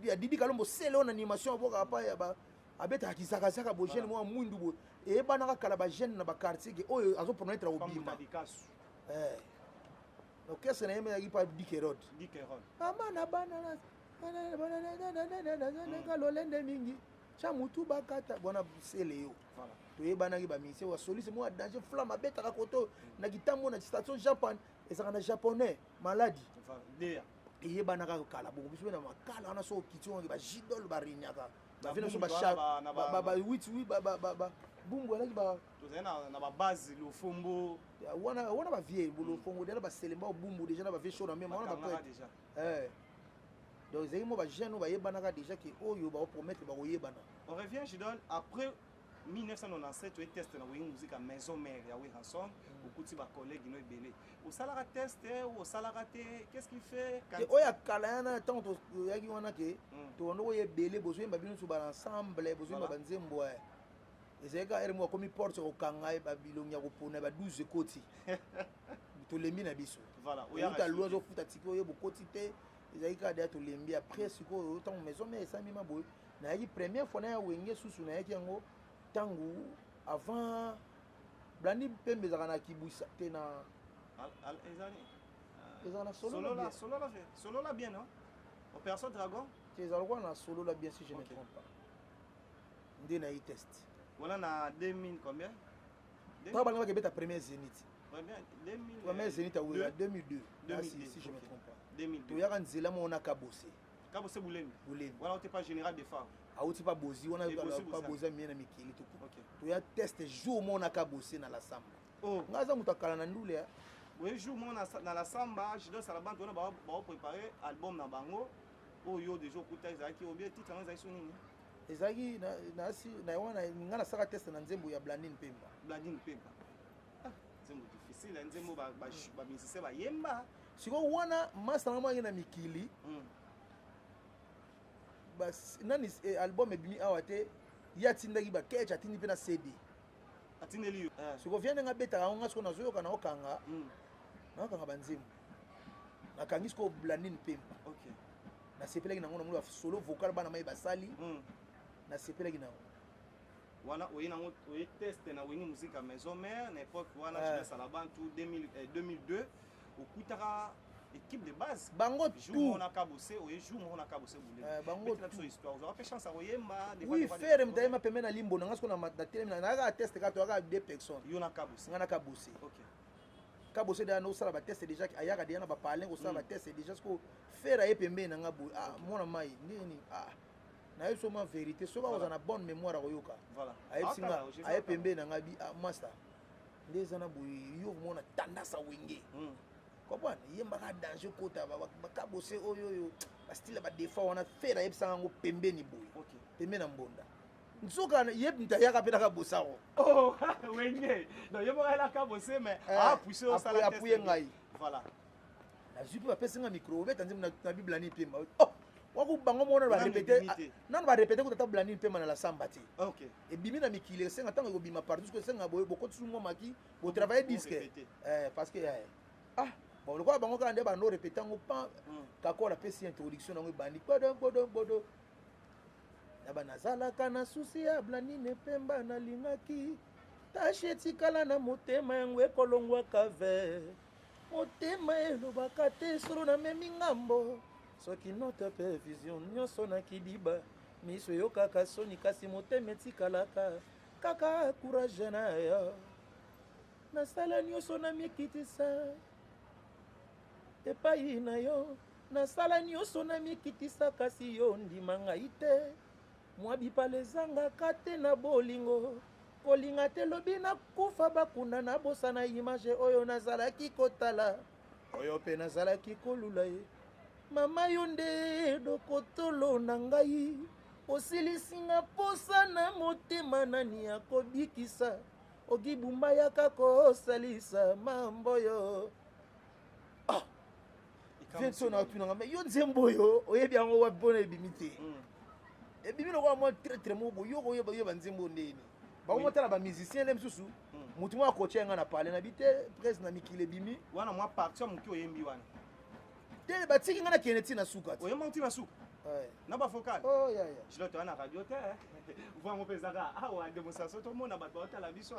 Ya Didi Kalombo sele oyo na animation abwakaka pa ya abetaka kizakazaka bo jeune. Moko ya mwindu boye, eyebanaka kala bajeune na baquartier ke oyo azopromettre kobima. Pambuta Likasu. Eh. Orchestre na ye meyaki pa Dikerod. Dikerod. Mama na bana na lolende mingi tya mutu bakata wana sele yo. Toyebanaki bamusicien wa soliste moko ya danger, flamme, abetaka koto na kitambo na station Japan, ezalaka na japonais maladi. Dea. Eyebanaka kala bongo. Biso mpe na makala wana, so okiti wangi bajidol baregnaka, bavie na biso. Bumbu wana Bawiti bumbu alaki ba Tozali na babase Lofombo. Wana wana bavie Lofongo deja na baselemba, bumbu déjà na bavie show na mema wana. Bakangaka Baprêtre. déjà. Eh. Donc ezalaki mo bajeune oyo bayebanaka déjà ke oyo baopromettre bakoyebana. On revient, Jidol, après 1997, tu test na Wenge Musica Maison Mère ya Werrason, okuti ba collègue no ebele. Osalaka test ou osalaka te? Qu'est-ce qui fait quand Te, oyo ya kala yana, ntango toyaki wana ke tobanda koya ebele, bozoyemba bino nyonso bana ensemble, bozoyemba. Banzembo ezalaki kaka ere moko akomi porte kokanga ye, babilongi ya kopona ba 12 ekoti, tolembi na biso. Oyaka outa lo te. azofuta tike oyo bokoti te, ezalaki kaka deya tolembi. Après sikoyo, ntango Maison Mère esalemi boye, nayaki première fois naya Wenge susu, nayaki yango ntango avant Blandi Pembe, ezalaka na Kibwisa te na Ezali Ezala na Solola. Solola, Bien. Solola, Solola bien, non? Opération Dragon. Te, ezala lokola na Solola bien, si je ne me trompe pas, nde nayi test. Voilà, na 2000 combien? Ntango balinga bakebeta premier Zénith. Premier 2000. Premier Zénith awela 2002. 2002, si je me trompe pas. 2002. Toyaka nzela moko na Kabose. Kabose Boulemi. Boulemi. Voilà, on pas général de phare. Auti pa Bozi wana. Eh, Bozi, Pa Bozi. Bozi amie na mikili. Toya test jour moko na Kabose na la Samba. Oh. Nga aza moto akala na ndule ya. Oui, jour moko na la Samba, Jidol Salabantu wana bao préparer album na bango. Oyo déjà okuta ezalaki obie titre yango ezalaki so nini? Ezalaki na wana nga nasaka test na nzembo ya Blandine Pemba. Blandine Pemba. Ah, nzembo difficile, nzembo bamusicien bayemba. Sikoyo wana master na moko na mikili. Nani album ebimi awa te, ye atindaki baketch, atindi mpe na CD. Atindeli yo. Sikoyo via ndenge abetaka yango, nga sikoyo nazoyoka, naokanga naokanga banzembo, nakangi sikoyo Blandine Pemba. Nasepelaki nango, namoni solo vocal bana mai basali. Nasepelaki nango. Wana oye nango, oye test na Wenge Musica Maison Mère na époque wana. Julius Alabantu 2000, 2002, okutaka équipe de base. Bango jour moko na Kabose, oye jour moko na Kabose Boulema. Bango Betela biso histoire, ozwaka mpe chance ya koyemba oui, frère, moto ayema pembe na limbo na nga. Siko na telemi, nayaka test kaka, toyaka deux personnes. Yo na Kabose? Nga na Kabose. Kabose deya nosala batest déjà, ayaka deya na bapalin kosala batest déjà. Siko frère aye pembeni na nga boye: "Ah, mwana mai, ndeni?" Ah, nayebi so ma vérité, soki akozala na bonne mémoire, akoyoka. Ayebisi nga, aye pembeni na nga bi: "Ah, master, nde eza na boye, yo komona tendance awenge, comprendre, yembaka danger, kota bakabose oyo oyo bastyle ya badefa wana." Frère ayebisanga yango pembeni boye, pembeni na mbonda. Nzoka ye mutu ayaka mpe naka bosako. Oh, Wenge, donc ye moko ayelaka Bose, mais appuye osala. Apuye ngai. Nazwi mpe, bapesi nga micro, obeta nzembo na Biblani Pemba. Oh, waku bango moko nano barépété, nano barépété kuta ta Blandine Pemba na la samba te. Ebimi na mikili, esenga ntango ekobima partout, soki esenga boye, bokotisi mwa maki, botravaille disque, parce que ah bon, lokola bango kaka nde bando répété yango pan. Kakola apesi introduction nango, ebandi gbodo gbodo gbodo na banazalaka na susi ya Blandine Pemba, nalingaki tache etikala na motema, yango ekolongwaka ve motema elobaka te, solo namemi ngambo, soki note mpe vision nyonso na kidiba, miso eyokaka soni, kasi motema etikalaka kaka courage na yo. Nasala nyonso, namikitisa epai na yo, nasala nyonso, namikitisa, kasi yo ndima ngai te. Mwa bipala ezangaka te na bolingo, kolinga te, lobi nakufa, bakunda, nabosana image oyo nazalaki kotala, oyo mpe nazalaki kolula ye. Mama, yo nde dokotolo na ngai, osilisinga posa na motema, nani akobikisa okibumba, yaka kosalisa mamboyo. Ah, vieux, na otunanga me yo nzembo oyo oyebi yango wapi? Mpona ebimi te, ebimi lokola mwa traître moko boye. Yo koyeba, oyeba nzembo ndeni? Bakomotala bamusicien nde mosusu, motu moko akotia nga na pale na bi te, presse na mikili ebimi. Wana mwa partie ya moke oyembi wana? Te, batiki nga nakende ntina suka te. Oyemba ntina suka na bavocal? Oh, ya ya. Jilo, toya na radio te, voango mpe ezaka awa, démonstration, tomona bato baotala biso.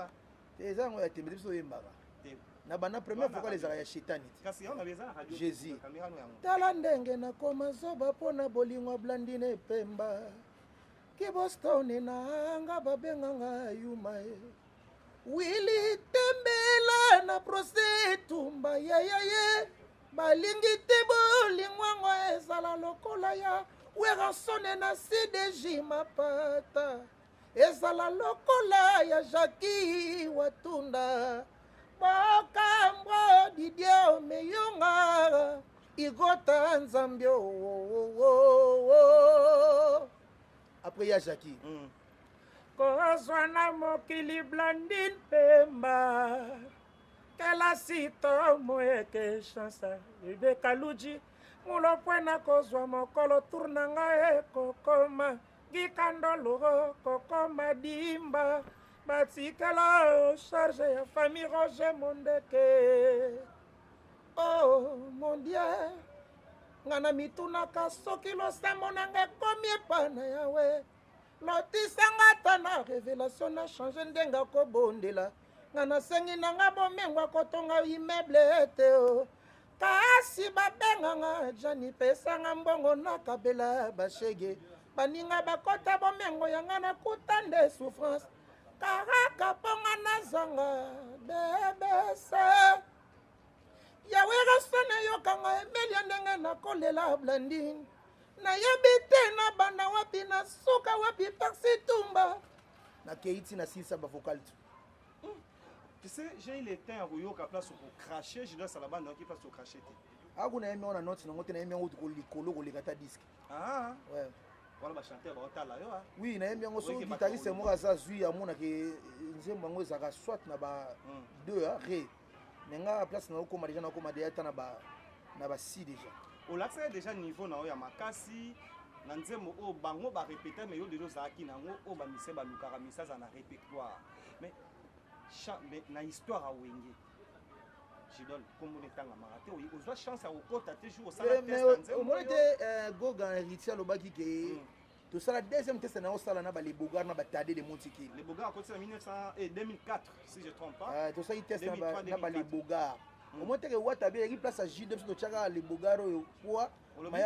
Te, eza yango ya tembe te, biso oyembaka te. Na banda première vocal ezalaka ya shetani te. Kasi yango na eza na radio. Jésus. Caméra no yango. Tala ndenge nakoma zoba mpo na bolingo ya Blandine Pemba, kibostone nanga babenganga yuma ye Wili Tembela na procès Tumba yaya ye balingi te, bolingwango ezala lokola ya Weransone na CDJ Mapata, ezala lokola ya Jaki Watunda, Bokambwa Didier Omeyonga, Igota Nzambi. Oh. Après ya Jaki kozwa na mokili Blandine Pemba, kelasi to moyeke chance ibeka luji mulopwe, nakozwa mokolo tour na ngai ekokoma gikandolo, kokoma dimba, batikela charge ya famille Roger Mondeke. Oh mon Dieu, nga na mitunaka soki losambo nanga ekomi epa na Yawe, lotisanga ata na révélation, na change ndenge akobondela. Nga nasengi nanga bomengo akotonga immeuble ete o, kasi babenganga jani, pesanga mbongo nakabela bashege, baninga bakota bomengo yanga, nakuta nde souffrance karaka mponga nazanga bebese. Yawe rasana, yokanga emelia ndenge nakolela Blandine, nayebi te nabanda wapi, nasuka wapi. Parsi Tumba nakei ntina silisa bavocal tu. Tu sais, j'ai eu le temps ya koyoka place okocrache. Je dois sala banda oki place ocrache te. Aku nayembi yango na note nango te, nayembi yango likolo koleka ta disque. Ah. Ouais. Wana bachanteur baotala yo, ah. Oui, nayembi yango soki Oyoki guitariste bato moko aza azwi, amonake nzembo yango ezalaka soit na ba 2 ré, mais nga place naokóma déjà, naokóma déjà ata na ba 6 déjà. Olakisaki déjà niveau na yo ya makasi na nzembo oyo bango barépéta, mais yo déjà ozalaki nango oyo bamise balukaka mise aza na répertoire. Mais na histoire ya Wenge, Jidol, kombo etangamaka te, ozwa chance ya kokota te jour osala Eh, test mais ya nzembo omoni oyo. te, Gogan Héritier alobaki ke Tosala deuxième test na osala na balebogar na batade de Montikili. Le Bogar akoti na 1900 et 2004, si je trompe pas. Tosali test na 2003, na 2004. balebogar. Omoi teke wata be eyaki place ya J2, biso totyaka lebogar oyo poa. Olobi?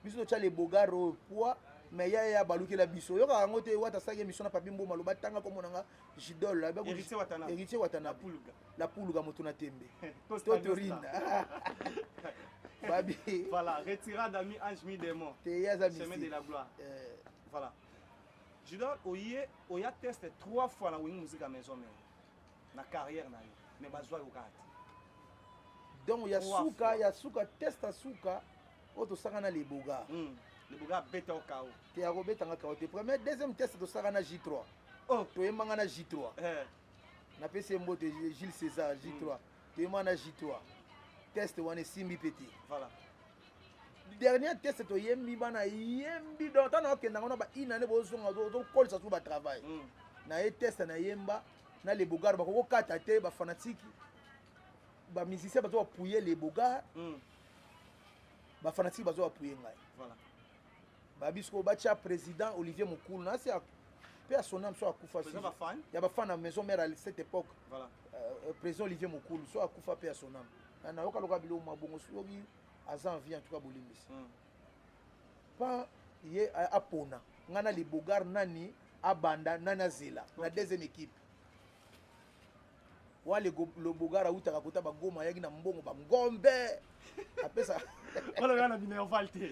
Biso totya lebogar oyo poa, mais ya balukela biso, oyokaka yango te. Wata asalaki émission na Papi Mboma, aloba tanga kombo nanga Jidol. Héritier Watanabe. Héritier Watanabe. Pulga. La Pulga, moto na tembe. Costa Totorine. Nostra. Babi. Voilà, retirade ami ange mi démon. Te, ye aza Chemin de mystique. la gloire. Voilà. Jidol, oye oya test trois fois na Wenge Musique à Maison Mère. Na carrière na yo. Mais bazwa yo kaka te. Donc ya Trois suka fois. ya suka, test ya suka oyo tosaka na lebogar. Le Bogar beta au KO. Te, akobetanga kao te. Premier, deuxième test tosaka na J3. Oh. Toyembanga na J3. Napesi ye mbote, Gilles César J3. Toyembanga na J3, test wana esimbi mpe te. Dernier test, toyembi, bana yembi. Donc ntango nakokenda ngo na ba une année, bozonga ozokolisa su batravail na ye. Test nayemba na lebogar, bakokokata te. Bafanatike, bamusicien bazo bapuye lebogar, bafanatike bazo bapuye ngai. Babi sikoyo batya président Olivier Mokulu nasi mpe asona moso akufa. Président bafan? Ya bafan na Maison Mère à cette époque. Président Olivier Mokulu so akufa mpe asonam, nayoka loka biloko mabongo soki aza en vie, en tout cas bolimbisi. Pa ye apona ngai na lebogar, nani abanda, nani azela na deuxième équipe. Wa lebogar awutaka kota bagoma, ayaki na mbongo, bangombe apesa. Wana oya na minerval te.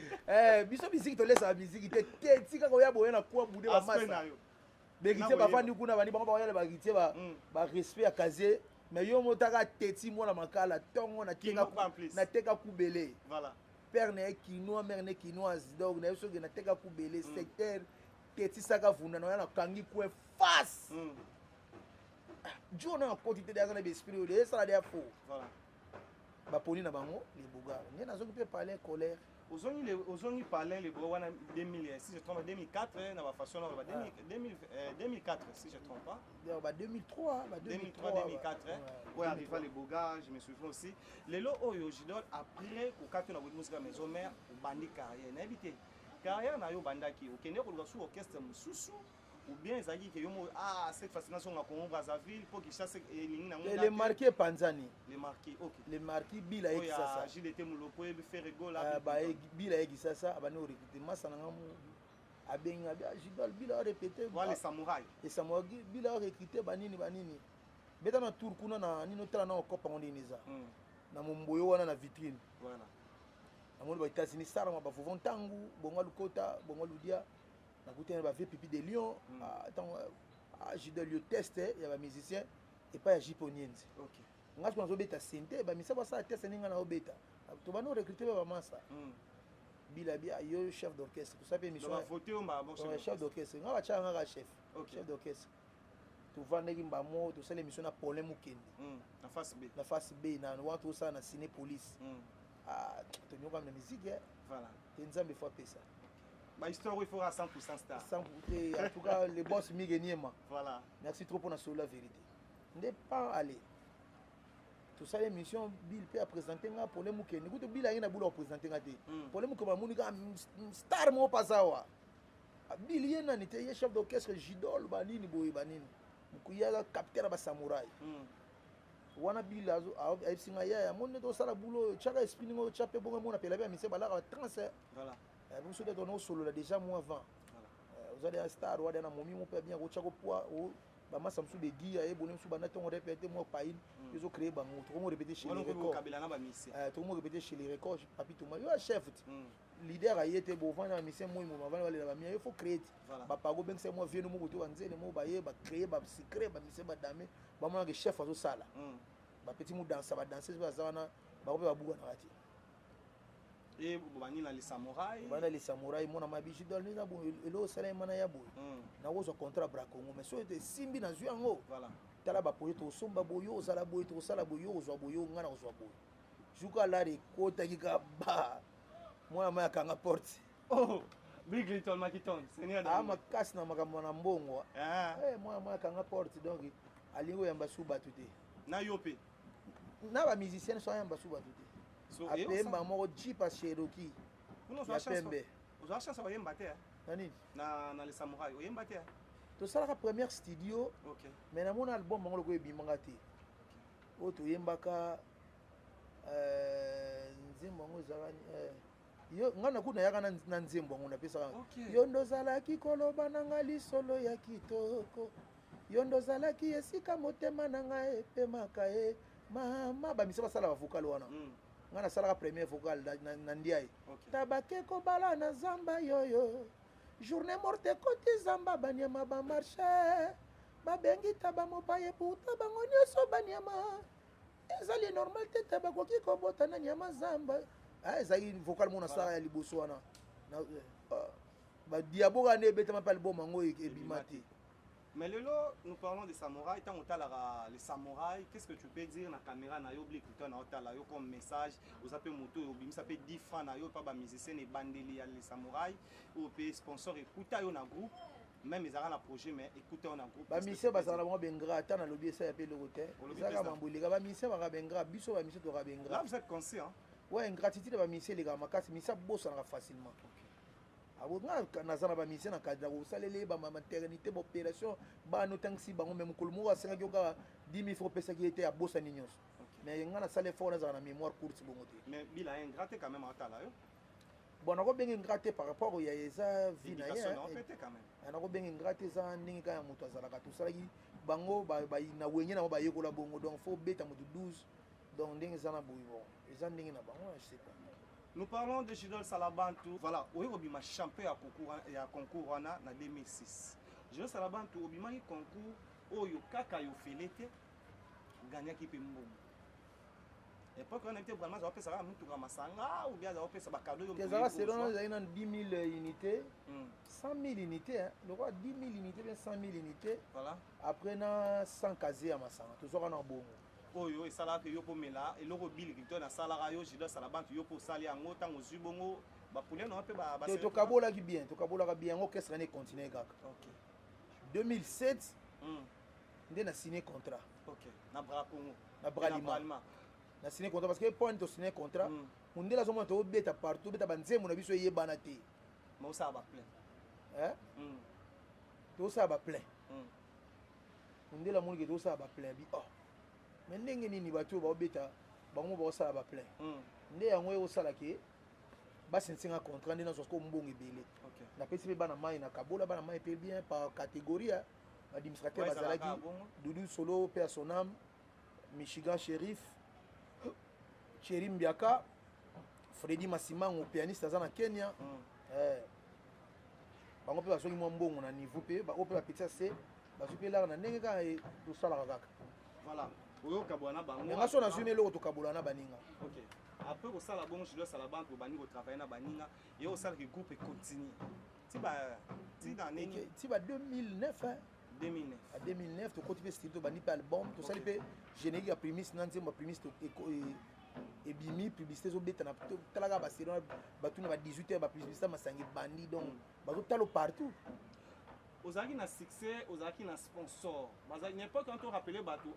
Biso misiki, tolesaka misiki te te, tika koya boye na kwa bude. Aspect Bamasa na yo. Beritier Na bafandi kuna, bani bango bakoyala baritier, barespect ya casier. Mais yo motaka teti mwana makala ntongo. Kino en plus. Nateka kubele. Père na ye kinois, mère na ye kinoise, donc nayebi soki nateka kubele secteur tetisaka vunda na oya nakangi coin face. Jour na akoti te, aza na baesprit oyo esala de ya faux. Baponi na bango lebogar, nde nazoki mpe palais colère. Ozongi palais le Bogar wana 2000, si je trompe, 2004, na bafaçon na ba 2000, 2000, 2004, si je trompe pas. D'ailleurs, ba 2003, ba 2003, 2003, 2004, ouais. Oyo arriva le Bogar, je me souviens aussi. Lelo oyo Jidol, après kokati na Wenge Musique Maison Mère, obandi carrière, nayebi te carrière na yo obandaki okende koluka su orchestre mosusu ou bien ezalaki ke yo mo, ah, cette fois nazonga Congo Brazzaville mpo Kinshasa elingi nango Le Marquis epanzani. Le Marquis, ok. Le Marquis bila ye Oyo ya Kisasa. JDT Moloko oyebi Ferregola. Bila ye Kisasa, abandi korecruter masa na nga mo abengi abi: "Ah, Jidol, bila arépété." Voilà, les samouraïs. Les samouraïs, bila arecruter banini banini, beta na tour kuna na nini, otala na okopa ngo ndenge eza na momboyo wana na vitrine. Namoni ba États-Unis salama, bavovo ntangu bongo lukota bongo ludia, nakutani bavie Pipi de Lion. Ah, ntango, ah, Jidol, yo test ya bamusicien epai ya Jipe Onienzi. Nga soki nazobeta sente, bamisa basala test ndenge nga naobeta, tobandi orecruter mpe bamasa. Bila bia yo chef d'orchestre, tosala mpe émission. Donc, bavote yo mbala Ouais, chef d'orchestre, nga batiaka ngaka chef. Chef d'orchestre, tovandaki mbamo, tosala émission na Paulin Mokende. Na face B. Na face B, na wana tosala na Ciné Police. Ah, tonyokami na musique, eh. Te, Nzambe fo apesa. Bahistoire oyo, il faut 100% star. Sans te, en tout cas le boss Mige Niema. Merci trop mpona solo la vérité. Nde pan ale tosala émission, Bill mpe aprésente nga Paulin Mokende. Kutu Bill aye na bula koprésente nga te. Paulin Mokende amoni kaka star moko mpasa awa. Ah, Bill ye nani te, ye chef d'orchestre Jidol banini boye banini, ye aza capitaine ya basamouraï. Wana Bill ayebisi ngai: "Yaya, amoni nde tosala bulo oyo, tiaka esprit ndenge otya mpe bongo, emona pela mpe ya mise balaka batrance." Biso nde tona osolola déjà mo avant. Oza deya star wa deya na momi mo mpe bien kotia kopoi bamasa mosusu begi ayeboni mosusu banda ntongo répété mwa paine. Ezocréer bango, tokomo répété chez Wana les okoki records. kokabela na bamusicien. Tokomo répété chez les records, Papi Toma yo ya chef ti leader aye te, bovanda na mission moi mo bavanda balela bamia, yo faut créer ti. Bapago obengisa mwa vieux moko to banzele moko baye bacréer basecret, bamisien badame bamonaka chef azosala. Bapeti modansa, badanseuse baza wana, bango mpe babukanaka te. E bobandi na les samouraï. Banda les samouraï, mwana mabi Jidol nde na boye, eloko osala ye mana ya boye. Nakozwa contrat Bracongo, mais soki ete esimbi, nazwi yango. Tala baprojet, tokosomba boye, yo ozala boye, tokosala boye, yo kozwa boye, yo ngai na kozwa boye. Juka lare ekotaki ka ba mwana mai akanga porte. Oh, Bill Clinton Makiton, Seigneur. Aa makasi na makambo na mbongo. Mwana mai akanga porte, donc alingi oyamba su bato te. Na yo mpe. Na bamusicien so ayamba su bato te. So, Apemba moko jeep ya Cherokee Kuna ozwa ya chance. pembe. Ozwa chance oyemba te, eh? Na nini? Na Le Samouraï oyemba te? Tosalaka première studio. Mais namona album yango lokola ebimanga te. Oyo toyembaka, nzembo yango ezalaka yo ngai nakuti nayaka na nzembo yango napesaka. Yo nde ozalaki koloba na ngai lisolo ya kitoko, yo nde ozalaki esika motema na ngai epemaka ye. Mama bamisa basala bavocal wana. Ngai nasalaka premier vocal na ndiaye. Tabake kobala na zamba yoyo, journée morte ekoti zamba, banyama bamarche, babengi taba mopaye, pourtant bango nyonso banyama. Ezali normal te, te bakoki kobota na nyama zamba. Ah, ezali vocal mo nasala ya liboso wana. Badiabo kaka nde ebetama mpe album yango ebima te. Mais lelo, nous parlons de samouraï. Tant otalaka les samouraï, qu'est-ce que tu peux dire na caméra na yo, Bill Clinton na otala yo, comme message? Oza pe moto oyo obimisa pe 10 francs na yo pa ba musicien ebandeli ya les samouraï, oyo pe sponsor ekuta yo na groupe, même ezalaka na projet, mais ekuta yo na groupe. Bamusicien bazala na bango baingrats. Ata nalobi, esala mpe eloko te. Ezalaka mambo eleka. Bamusicien baka baingrats, biso bamusicien toka baingrats. Là, vous êtes conscient? Ouais, ingratitude ya bamusicien elekaka makasi. Musicien abosanaka facilement. Abo nga naza na bamusicien na cadre kosalela ye bamaternité, baopération, bana otangisi bango, mais mokolo moko asengaki yo kaka 10 000 francs, opesaki ye te, abosani nyonso. Mais nga nasala effort, nazala na mémoire courte bongo te. Mais Bill a ingrat quand même, atala yo. Bon, nakobenga ingrat te par rapport ya eza vie na ye. Éducation na yo te quand même. Nakobenga ingrat te, eza ndenge kaka ya moto azalaka. Tosalaki bango na wenge nango, bayekola bongo. Donc faut beta moto 12, donc ndenge eza na boye, bon, eza ndenge na bango, je sais pas. Nous parlons de Jidol Salabantu. Voilà, oyo obima champion ya concours wana na 2006. Jidol Salabantu, obimaki concours oyo kaka yo fele te, gagnaki mpe mbongo. Époque wana te, vraiment azapesaka mutuka, masanga, ou bien azapesa bacadeau yo? Ezalaka selon, ezalaki nanu 10 000 unités, 100 000 unités, hein. Lokola 10 000 unités bien 100 000 unités. Après na 100 casier ya masanga, tozwaka na bongo. Oyo esalaka yo mpo mela eloko Bill Clinton asalaka yo, Jidol Salabantu, yo mpo osali yango ntango ozwi bongo bapoulain na mpe. Te, tokabolaki bien, tokabolaka bien yango. Orchestre wana econtinue kaka. 2007 nde na signé contrat. Ok, na Bra Congo? Na Bralima na signé contrat, parce que point to signé contrat, mondele azomona tobeta partout, tobeta banzembo na biso eyebana te. Mais osala baplein. Tosala baplein. Mondele amoniki tosala baplein bi, oh, mais ndenge nini bato oyo baobeta bango baosala baplein? Nde yango ekosala ke basensenga contrat, nde nazwa siko mbongo ebele. Napesi mpe bana mai, na kabola bana mai mpe bien par catégorie. Baadministrateur bazalaki Dudu Solo mpe ya Sonam, Michigan Shérif, Thierry Mbiaka, Fredi Masimango, pianiste aza na Kenya. Bango mpe bazwaki mwa mbongo na niveau mpe oyo mpe bapetisa se bazwi mpe laka na ndenge kaka tosalaka kaka. Voilà, oyokabwana na bango. Nga so nazwi na eloko, tokabola na baninga. Ok, après kosala bongo, Jidol Salabantu, obandi kotravaille na baninga, ye osalaki groupe econtinue ti ba ti na nini? Ti ba 2009. 2009. A 2009 tokoti mpe studio, tobandi mpe album, tosali mpe générique ya Primis na nzembo ya Primis ebimi, publicité ezobeta na talaka basérie, batuna ba 18 heures, bapublicité masanga ebandi, donc bazotala partout. Ozalaki na succès, ozalaki na sponsor. N'importe quand torappeler bato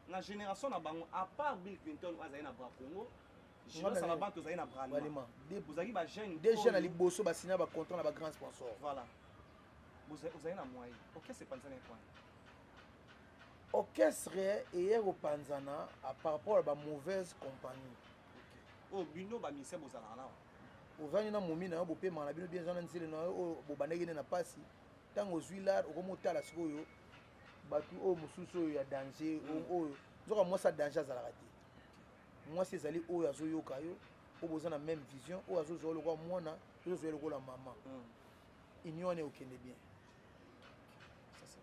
na génération na bango, à part Bill Clinton oyo azali na Bra Congo, Jidol Salabantu ozali na Bralima, ozalaki bajeune. Deux jeunes na liboso basina bacontrat na bagrand sponsor. Voilà, ozali na moyen, orchestre epanzana point. Orchestre eye kopanzana par rapport à bamauvaise compagnie. Oyo bino bamusicien bozalaka nawa. Ozali na momi na yo, bopemaka na bino bien, eza na nzele na yo oyo bobandaki nde na mpasi. Ntango ozwi lar, okomi otala sikoyo bato oyo mosusu oyo ya danger. Oyo nzoka mwasi ya danger azalaka te. Mwasi ezali oyo azoyoka yo, oyo boza na même vision, oyo azozwa lokola mwana, ozozwa lokola mama. Union wana ekokende bien.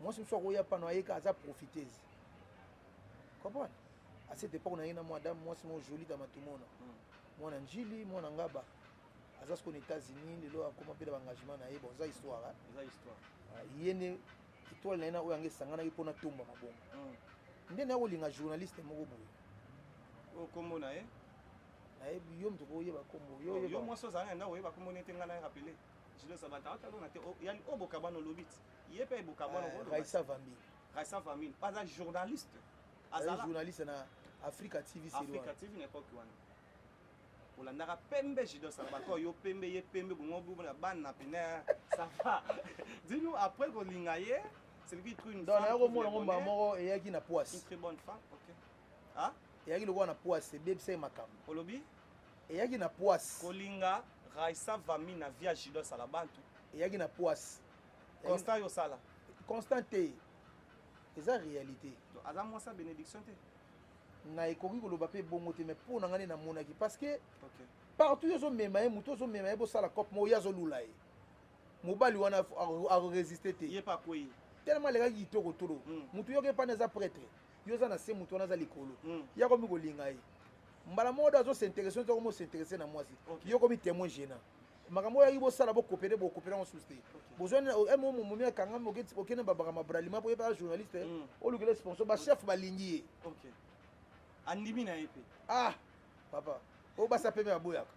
Mwasi mosusu akoya pano, ayeka aza profiteuse, comprendre? À cette époque naye na mwa dame, mwasi moko joli ta matumona, mwana Njili, mwana Ngaba, aza sikoyo na États-Unis lelo, akoma mpe na baengagement na ye. Bon, eza histoire. Eza histoire. Ye nde étoile na ye na oyo yango esanganaki mpona tomba mabongo. Nde na kolinga journaliste moko boye. Oyo kombo na ye? Nayebi yo moto koyeba kombo. Yo mwasi ozala na ndako, oyeba kombo nete ngai na rappele Jules Sabata atalona te. Yani oyo bokabwana, olobi ti ye mpe bokabwana. Raisa Vambi. Raisa Vambi aza journaliste. Azala journaliste na Africa TV. Africa TV na époque wana. Olandaka pembe Judos alobaka oyo pembe ye pembe bongo bona bana pene ça va. Dis-nous après kolinga ye c'est lui qui trouve une Donc femme. nayaki Trouve komona le yango mbala bonheur. moko eyaki na Une poisse. très bonne femme, OK. Ah, Eyaki lokola na poisse, ebebisaki makambo. Olobi Eyaki na poisse. Kolinga Raissa Vami na via Judos Alabantu. Eyaki na poisse. Constant yo sala. Constant te. Eza réalité. Donc aza mwasa bénédiction te. Na ekoki koloba mpe bongo te, mais mpo na ngai nde namonaki parce que OK. partout yo ozomema ye, moto ozomema ye, bosala cope moko, ye azolula ye. Mobali wana akoresiste te. Ye pa kwei. Tellement alekaki kitoko tolo. Motu yoki epana eza prêtre. Yo oza na se, motu wana aza likolo. Ye akomi kolinga ye. Mbala moko do azosinteresse, ozo komi osinteresse na mwasi. Yo komi témoin gênant. Makambo oyo ayaki bosala, bokopere bokopere yango susu te. Bozwani mo momi akangami, okende babaka mabralima po ye mpe journaliste, olukela sponsor, bachef balingi ye. OK. Andimi na ye mpe. Ah papa, oyo basa pembe baboyaka.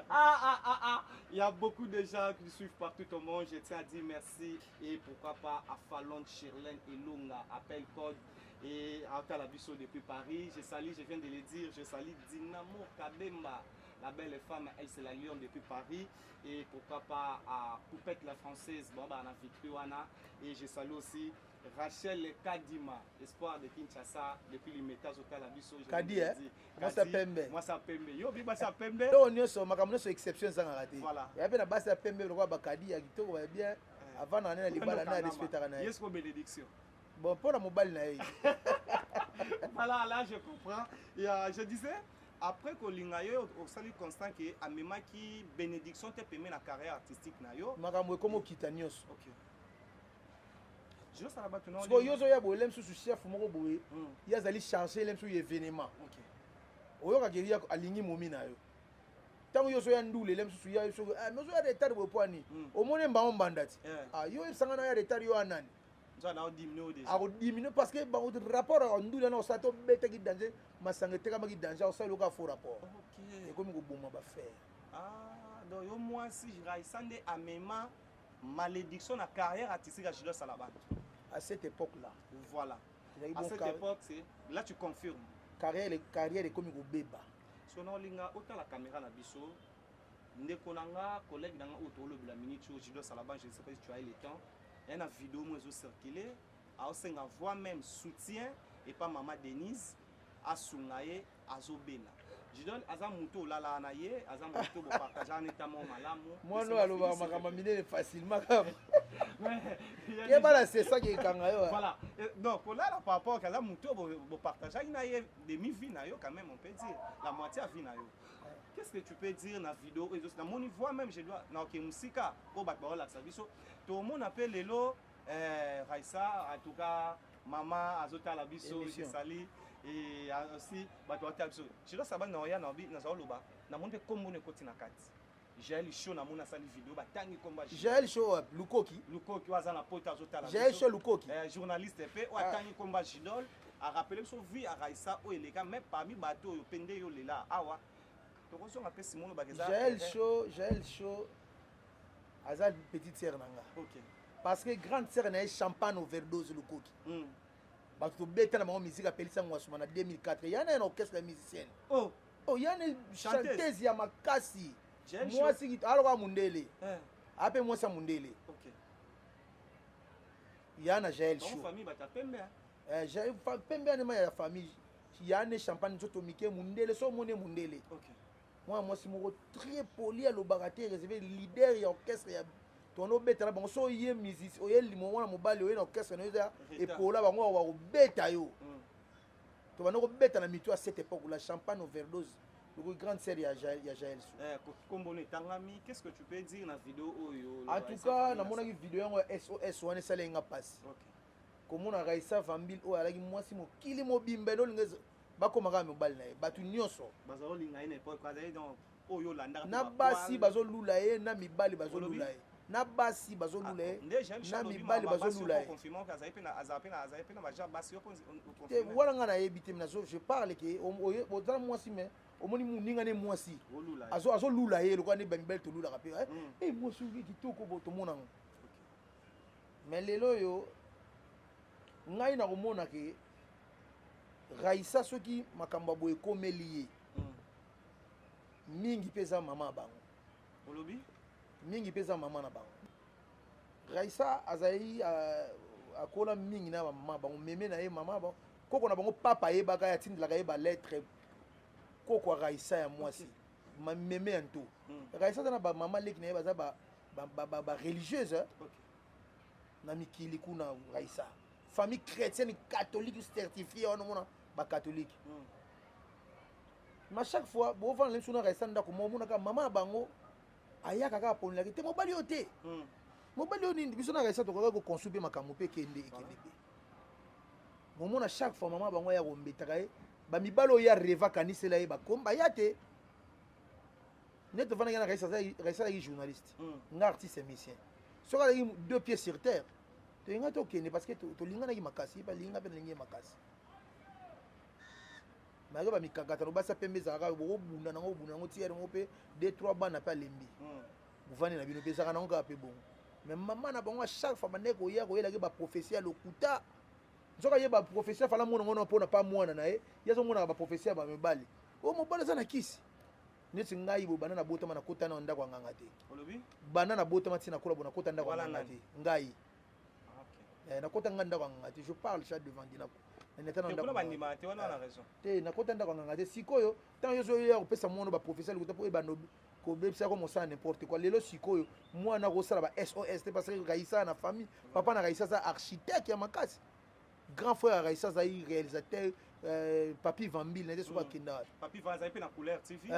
Ah, ah, ah, ah. Il y a beaucoup de gens qui nous suivent partout au monde. Je tiens à dire merci. Et pourquoi pas à Fallon, Shirlene Elonga, Appel Code et à Talabiso depuis Paris. Je salue, je viens de le dire, je salue Dynamo Kabemba, la belle femme, elle c'est la lionne depuis Paris. Et pourquoi pas à Poupette la française, bon, bah, on a vécu, wana. Et je salue aussi Rachel Kadima, espoir de Kinshasa, depuis l'Imeta Talabiso. Je Kadi, viens de hein? le dire. Moi, ça Kadi, pembe. Moi, ça pembe. Yo, biba, ça pembe. To nyonso makambo nyonso exception ezangaka te. Voilà. Ya mpe na basi ya pembe lokola bakadi ya kitoko ba bien avant na na libala na respectaka na ye. Yes, bénédiction. Bon, mpo na mobali na ye. Voilà, là je comprends. Et je disais, après kolinga yo, osali constant que amemaki bénédiction te pembe na carrière artistique na yo. Makambo ekoma okita nyonso. OK. Je sala bato na Sikoyo yo ozoya boye, le mosusu chef moko boye, ye azali chargé le mosusu événement. Oyokaka ye alingi momi na yo. Ntango yo ozoya ndule, le mosusu ya soki ah, mais ozoya retard boye po ani? Omoni mbango mbanda ti. Ah, yo oyebisanga na ya retard yo anani? Nzo na diminuer déjà. Akodiminuer parce que bango rapport ya ndule wana osala te, obetaki danger, masanga etekamaki danger, osala eloko ya faux rapport. Ekomi koboma bafere. Ah, donc yo mwasi Raissa nde amema malédiction na carrière artistique ya Jules Salabato. À cette époque-là. Voilà. Ezalaki À bon cette époque, c'est là tu confirmes. Carrière ekomi kobeba. Sono olinga otala caméra na biso. Ndeko na nga, collègue na nga oyo tolobela minute oyo Jules Salabato, je ne sais pas si tu as eu le temps. Il y a une vidéo moi zo circuler, a osenga voix même soutien et pas maman Denise asunga ye azobela. Jidol aza mutu olala na ye, aza mutu bo partager en état mo malamu. Mwana oyo alobaka makambo minene facilement kaka. Ouais, il y a Ye des bana, c'est ça qui ekanga yo. Voilà. Et donc là, par rapport à mutu bo bo partager na ye demi vie na yo quand même on peut dire la moitié à vie na yo. Qu'est-ce que tu peux dire na vidéo et na moni voix même je dois na OK musika ko bat ba la service to mon appelle lelo Raissa en tout cas maman azota la biso je Émission. salue et aussi bato ba biso. Je dois savoir na ya na bi na zaloba na mon pe kombo ne koti na kati. Jaël Show na mona sali vidéo ba tangi komba. Jaël Show Lukoki. Lukoki waza na pota azota la Jaël biso. Show Lukoki. Journaliste pe o atangi komba Jidol a rappelé so vie à Raissa o eleka mais parmi bato yo pende yo lela awa. Tokozonga pe Simon Bakeza. Jaël Show, Jaël Show aza petite sœur nanga. OK. Parce que grande sœur na ye champagne overdose Lukoki. Bato tobeta na bango musique apelisa ngo asuma na 2004. Yana na orchestre ya musicienne. Oh. Oh, yana Chanteuse. chanteuse ya makasi. Jaël Mwasi ki aloka mundele. Eh. Ape mwasi ya mundele. OK. Yana Jaël Donc Show. famille bata pembe. Hein? Jaël pembe anema ya famille. Yana champagne nzoto mike mundele so mone mundele. OK. Moi mwasi moko très poli alobaka te, réservé leader ya orchestre ya tono beta na bango so ye musicien oye limo mwana mobali oye na orchestre na yo eza Rita. epola bango wa kobeta yo. To bando kobeta na mito à cette époque la champagne overdose. Le grande sœur ya Jaël, ya Jaël Sou. Kombo ne tangami, qu'est-ce que tu peux dire na vidéo oyo? En tout cas, na monaki vidéo yango ya SOS wana esala nga pasi. OK. Komona Raissa Vambil oyo alaki mwasi mokili mobimba elo linga bakomaka mobali na ye, bato nyonso. Bazolinga ye na époque, bazali donc oyo olandaka Na mpe basi bapoil. bazolula ye, na mibali bazolula Olobi? ye. Na basi bazolula ye, Ah, nde Jaël na Show alobi mibali makambo ya basi bazolula oyo ye. confirme que azali pe na, azali pe na, azali pe na ba genre basi oyo mpo o Te, confirme. wana nga nayebi te, mais nazo, je parle ke, oye, ozala mwasi, mais omoni moninga ne mwasi. Olula ye. Azolula ye, lokola nde ba mibali tolulaka pe. Eh, mwasi oyo kitoko bo, tomona yango. Mais lelo oyo, ngai nakomona ke Raissa soki makambo ya boye ekomeli ye. Mingi mpe eza mama ya bango. Olobi? Mingi mpe eza mama na bango. Raissa azali akola mingi na mama bango, meme na ye mama bango, koko na bango papa ayebaka ye, atindelaka ye ba lettre. Koko ya Raissa ya mwasi, meme ya nto. Raissa aza na ba mama leki na ye baza ba religieuse, hein? Na mikili kuna Raissa. Famille chrétienne catholique certifiée wana omona ba catholique. Mais chaque fois bovanda na biso na Raissa ndako moko, omonaka mama ya bango ayaka kaka ponelaki te mobali oyo te. Mobali oyo nini, biso na Raissa tokokaki koconstruire mpe makambo mpe ekende ekende mpe. Momona chaque fois mama bango aya kombetaka ye, bamibali oyo ya rêve akanisela ye bakomba ya te. Nde tovandaki na Raissa, Raissa azalaki journaliste, nga artiste musicien. Soki azalaki deux pieds sur terre, tolinga tokende parce que tolinganaki makasi, ye mpe alinga mpe nalingi ye makasi. Malgré bamikakatano, basi pembe ezalaka bokobunda nango, bobunda nango ti yango mpe deux trois bana mpe alembi. Bovandi na bino mpe ezalaka nango kaka mpe bongo. Mais mama na bango, à chaque fois bandeki koya koyelaki baprophétie ya lokuta. Nzoka ye baprophétie afala mona ngo mpona pa mwana na ye, ye azomonaka baprophétie ya bamibali oyo mobali aza na kisi. Neti ngai boye, banda nabotama nakota na ndako ya nganga te. Olobi? Banda nabotama ntina nakola bo nakota ndako ya Wala nganga nani? te ngai. Ah, ok. Nakota ngai ndako ya nganga te. Je parle ça devant Dieu. Nata na Te ndako kuna ya nganga. Bandima te wana na raison. Te, nakota ndako ya nganga te. Sikoyo ntango yo ozoya kopesa mwana baprofesseur lokuta mpo ebanda kobebisaka mosala, n'importe quoi. Lelo sikoyo mwana akosala ba SOS te parce que Raissa na famille, papa na Raissa aza architecte ya makasi, grand frère ya Raissa azali réalisateur, Papi Vambile na te soki akenda wapi. Papi Van azali mpe na Couleur TV.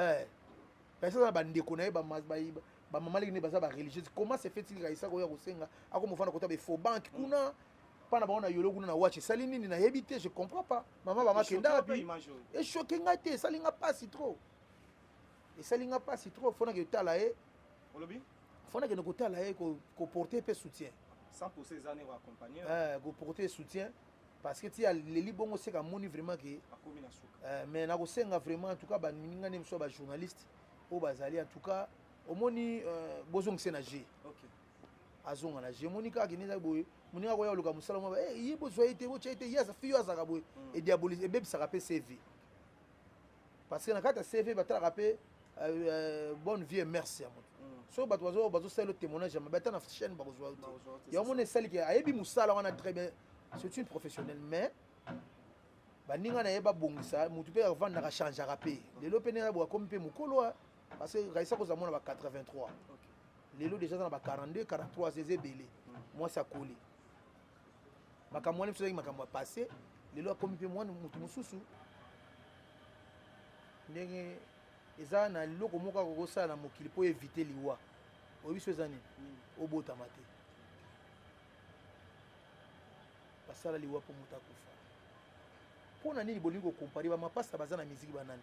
Raissa aza na bandeko na ye, bamama leki nde baza bareligieuse. Comment se fait-il Raissa koya kosenga akomofanda kota befo banque kuna mpa na bango na yolo kuna na watch? Esali nini? Nayebi te, je comprends pas. Mama bango akenda Echoqué mpe wapi? Image oyo. Echoquer ngai te, esali nga mpasi trop, esali nga mpasi trop. Faut nakende kotala ye. Olobi? Faut nakende kotala ye, koporter mpe soutien. 100% eza ne koaccompagner. Koporter soutien parce que ti aleli bongo seka amoni vraiment ke Akomi na suka. Mais nakosenga vraiment, en tout cas baninga nde mosusu ya bajournaliste oyo bazali, en tout cas omoni, bozongisa na g. Azonga na g. Omoni kaka kende eza boye, moninga koya koluka mosala moko, ye bozwa ye te, botya ye te, ye aza fi, yo azalaka boye. Ediabolise, ebebisaka mpe CV parce que na kati ya CV batalaka mpe bonne vie et merci ya moto. Soki bato bazosala témoignage ya mabe, ata na chaîne bakozwa yo Bakozwa yo te. te, Yango mona esaliki ayebi mosala wana très bien, c'est une professionnelle. Mais baninga na ye babongisa motu mpe avandaka, changeaka mpe. Lelo mpe ndenge boye akomi mpe mokolo, parce que Raissa kozala mwana ba 83, lelo déjà aza na ba 42 43, eza ebele. Mwasi akoli, makambo wana biso ezalaki makambo ya passé. Lelo akomi mpe mwana motu mosusu. Ndenge eza na eloko moko akokosala na mokili mpo éviter liwa, oyebi so eza nini? Obotama te. Basala liwa mpo moto akufa. Mpo na nini bolingi kocomparer bamapasta baza na miziki banani?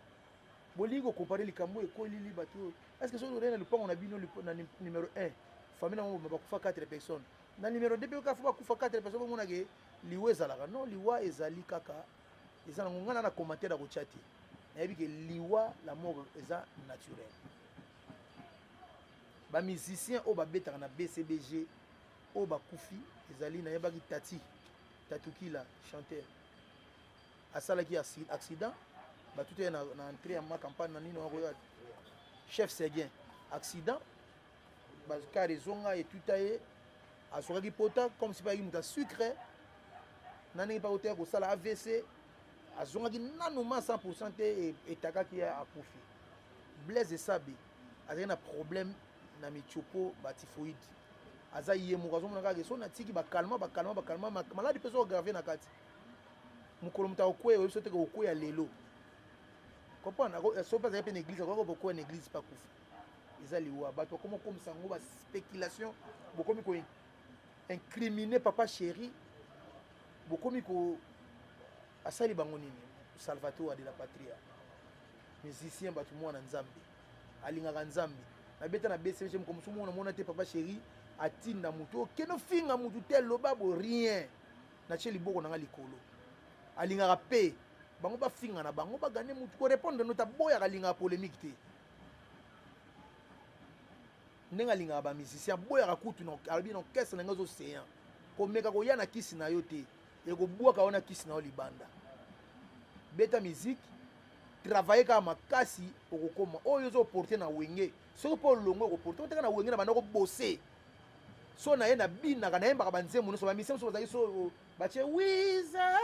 Bolingi kocomparer likambo ekolili bato oyo. Est ce que soki ozali na lupango na bino na numéro 1, famille nango bakufa 4 personnes, na numéro 2 mpe kaka faut bakufa 4 personnes, bomonake liwa ezalaka? Non, liwa ezali kaka, eza nango. Ngai na commentaire ya kotya te, nayebi ke liwa, la mort eza naturel. Bamusicien oyo babetaka na BCBG oyo bakufi ezali, nayebaki Tati Tatukila, chanteur, asalaki accident, batuta ye na entrée ya ma campagne na nini wakoya, chef Seguin, accident bakare ezonga etuta ye, azwakaki pota comme si bayaki moto ya sucre na ndenge mpa koteya kosala AVC, azongaki nanu ma 100 te, etakaki ye, akufi. Blaise Esabe azalaki na problème na mitiopo, batyphoïde, aza ye moko azomona kaka so natiki bakalma bakalma bakalma, maladi mpe ezoaggraver na kati. Mokolo moto akokweya, oyebi so teke okweya lelo, comprendre? So mpe azalaki mpe na église, akoki kokwea na église mpe akufa. Eza liwa. Bato bakoma okomisa yango baspéculation, bokomi koincriminer Papa Chéri, bokomi ko asali bango nini? Salvatore de la Patria, musicien, bato mwana Nzambe, alingaka Nzambe. Nabeta na BCG moko mosusu, mona mona te Papa Chéri atinda motu okende ofinga motu te, loba bo rien, natie liboko na nga likolo. Alingaka mpe bango bafinga na bango, bagane motu korépondre no taboyaka, alingaka polémique te. Ndenge alingaka bamusicien, aboyaka kutu, alobi na orchestre na ngai ezoseyan komeka koya na kisi na yo te, ekobwaka wana kisi na yo libanda. Beta musique. Travaille kaka makasi okokoma oyo ozo porte na wenge. Soki mpo olongo okoporte oteka na wenge na banda kobose. So na ye nabinaka nayembaka banzembo nyonso bamisien mosusu bazalaki so batie wiza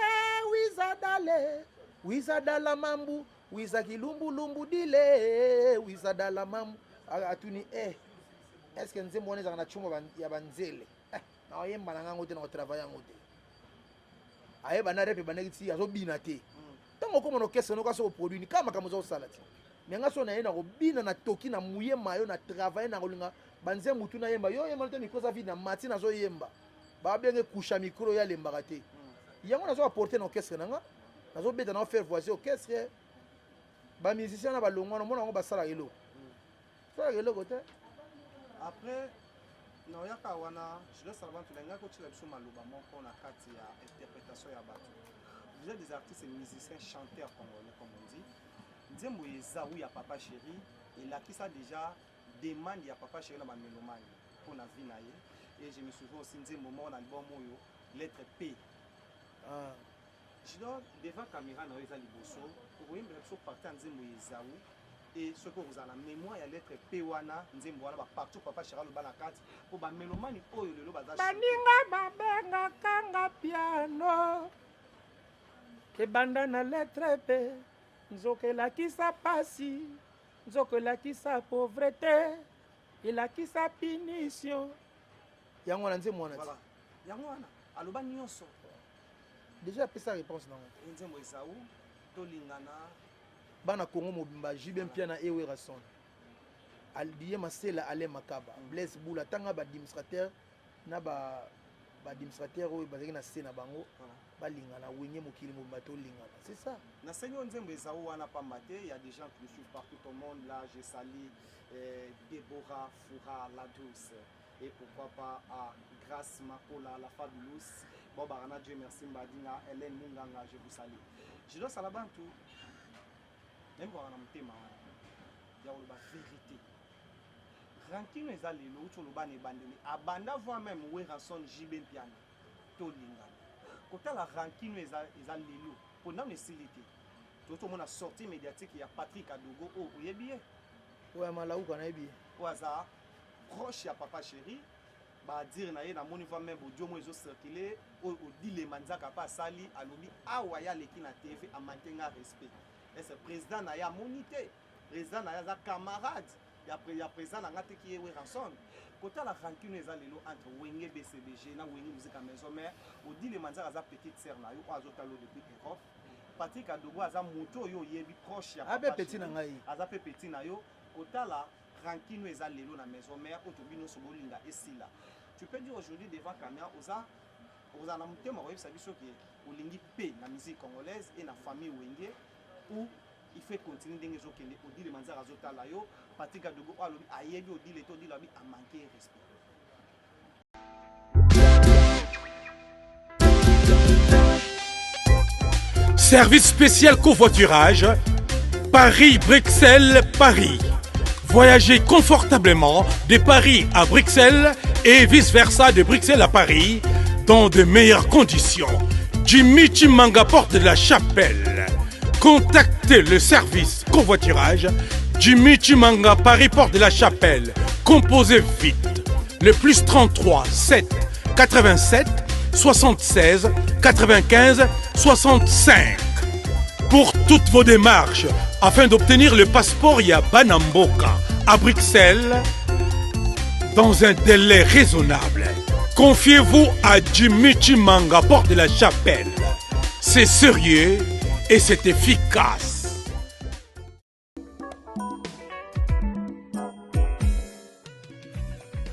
wiza dale wiza dala mambu wiza kilumbulumbu dile wiza dala mambu atuni eh est ce que nzembo wana ezalaka na cumba ya banzele eh, nakoyemba na ngango te nakotravaille yango te ayeba na rep ebandaki ti azobina te ntango okoma na orchestre noka soki oproduit ni kaka makambo oza kosala ti me nga so na ye nakobina na toki na muye mayo na travaille na kolinga banzembo tu nayemba yo oyemba te micro eza vide na mati nazoyemba babenge kusha micro ye alembaka te yango nazo apporte na orchestre na nga nazobeta na faire voisin orchestre bamusicien na balongwa na omona yango basalaka eloko salaka eloko te après naoyaka wana jules salvanto nalingaki kotyela biso maloba moko na kati ya interprétation ya bato. Vous êtes des artistes et musiciens chanteurs congolais comme on dit. Nzembo Ezawu ya Papa Chéri elakisa déjà demande ya Papa Chéri na ba mélomane mpo na vie na ye. Et je me souviens aussi nzembo moko na album oyo lettre P. Ah. Junior devant caméra na yo eza liboso okoyembela biso partie ya nzembo Ezawu et soki okozala na mémoire ya lettre P wana nzembo wana ba partout Papa Chéri aloba na kati mpo ba mélomane oyo lelo baza baninga babengaka nga piano ebanda na lettre P nzoka elakisa pasi nzoka elakisa pauvreté elakisa punition yango wana nzembo wana voilà. yango wana aloba nyonso déjà apesa réponse nango nzembo Esaü tolingana bana Congo mobimba JB Mpiana et Werrason Aldie Masela Alain Makaba Blaise Bula tanga ba administrateur na ba ba administrateur oyo bazalaki na se na bango balingana wenge mokili mobimba tolingana c'est ça. Nasengi yo nzembo Esaü wana pamba te il y a des gens qui nous suivent partout au monde là je salue eh, Deborah Foura la douce et pourquoi pas à Grâce Makola la fabulouse Bob Arana Dieu merci Mbadinga Hélène Munganga je vous salue Jules Salabantu nayebaka na motema wana ya koloba vérité rancune eza lelo uti oloba na ebandeli abanda voi même Werrason JB Mpiana tolingana kotala rancune eza, eza lelo mpo nano esili te toki tomona sortie médiatique ya Patrick Adogo oyo oyebi ye oyo ya malauka nayebi ye oyo aza proche ya Papa Chéri badire na ye namoni voi même audio moko ezocircule oyo odilema nzaka mpe asali alobi awa ye aleki na TV amanke nga respect ese président na ye amoni te président na ye aza camarade ya, ya président na nga te ki ye Werrason kotala rancune eza lelo entre Wenge BCBG na Wenge Musica Maison Mère odilema nzaka aza petite sœur na yo oyo azotala yo depuis Europe Patrick Adogo aza moto oyo oyebi proche ya abe petit na ngai aza pe petit na yo kotala rancune eza lelo na Maison Mère oyo tobi nyonso bolinga esila tu peux dire aujourd'hui devant caméra oza ozala na motema koyebisa biso ke olingi pe na musique congolaise et na famille Wenge ou il faut continuer ndenge ezokende Odile Manzaka azotala yo Patrick Adogo oyo alobi ayebi Odile te Odile alobi amanke respect. Service spécial covoiturage Paris-Bruxelles, Paris. Voyagez confortablement de Paris à Bruxelles et vice-versa de Bruxelles à Paris dans de meilleures conditions. Jimmy Chimanga porte de la Chapelle. Contactez le service covoiturage Jimmy Chimanga Paris porte de la Chapelle. Composez vite le plus 33 7 87 76 95 65. Pour toutes vos démarches afin d'obtenir le passeport Yabanamboka à Bruxelles dans un délai raisonnable. Confiez-vous à Jimmy Chimanga, porte de la Chapelle. C'est sérieux et c'est efficace.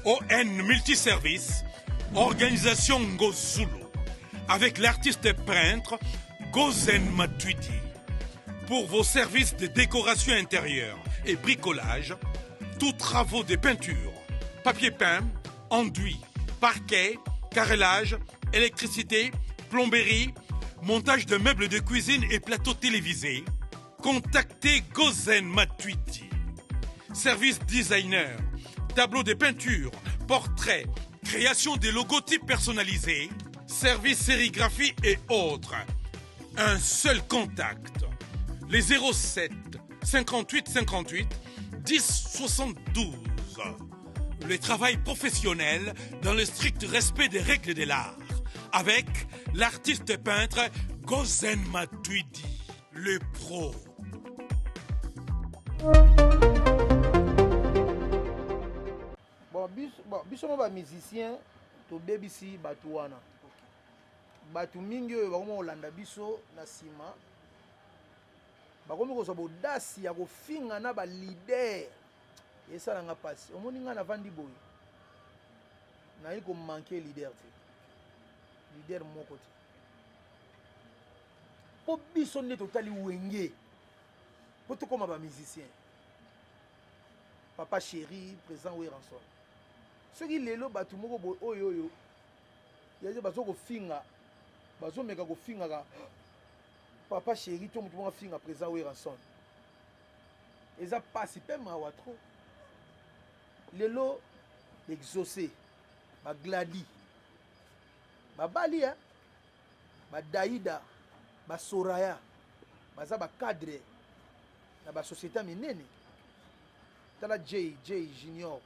ON Multiservice, Organisation Ngozulu, avec l'artiste peintre Gozen Matuidi. Pour vos services de décoration intérieure et bricolage, tous travaux de peinture, papier peint, enduit, parquet, carrelage, électricité, plomberie, montage de meubles de cuisine et plateaux télévisés, contactez Gozen Matuidi. Service designer, tableau de peinture, portrait, création des logotypes personnalisés, service sérigraphie et autres. Un seul contact. les 07 58 58 10 72. Le travail professionnel dans le strict respect des règles de l'art. Avec l'artiste peintre Gozen Matuidi, le pro. Bon, biso, bon, biso mo ba musicien tobebisi bato wana bato mingi oyo bakomi kolanda biso na nsima bakomi kozwa bodasi ya kofinga na balider esala nga mpasi omoni ngai navandi boye nayi komanke leader te leader moko te mpo biso nde totali wenge mpo tokóma bamusicien papa chéri président Werrason soki lelo bato moko boye oyo oyo yaze bazo kofinga bazomeka kofingaka papa chéri to moto moko afinga président Werrason eza pasi mpe mawa trop lelo exaucé bagladi babali ya badaida basoraya baza bacadre na basociété ya minene tala j j junior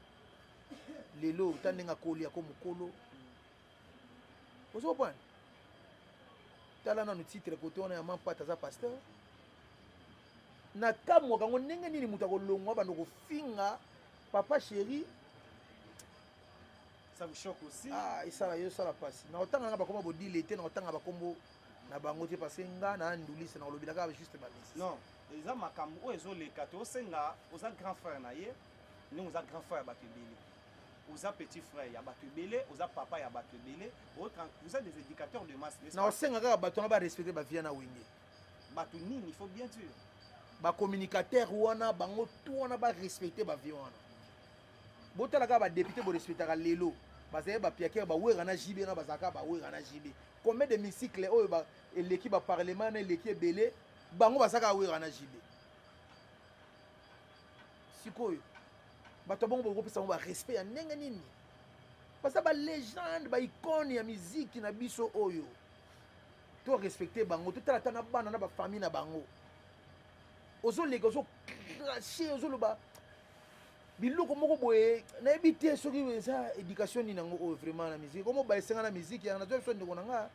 lelo ta ndenge akoli ako mokolo ozo comprendre tala nanu titre kote wana ya mampata aza pasteur nakamwaka yango ndenge nini moto akolongwa bando kofinga papa chéri. Ça vous choque aussi? Ah, esala yo esala mpasi na kotanga nga bakoma bodile te na kotanga bakombo na bango te parce nga na ndulise na kolobela kaka juste bamisi. Non, eza makambo oyo ezoleka tosenga oza grand frère na ye ndenge oza grand frère ya bato ebele oza petit frère ya bato ebele oza papa ya bato ebele vous êtes des éducateurs de masse, n'est-ce na pas? Kosenga kaka bato wana barespecte bavia na wenge. Bato nini? Il faut bien dire. Bacommunicateur wana bango tu wana barespecte bavie wana. Botala kaka badéputé borespectaka lelo bazali bapiakere bawera na JB na bazalaka bawera na JB combien de mycycle oyo eleki baparlement na eleki ebele bango bazalaka wera na JB. Sikoyo bato ya bongo bokopesa bango barespect ya ndenge nini? Baza balégende, baicone ya miziki na biso oyo to respecte bango. Totala ata na bana na bafamille na bango ozoleka ozocrache ozoloba biloko moko boye nayebi te soki eza éducation nini yango oyo vraiment na musique komo bayesenga na musique yanga nazwa biso ndeko na nga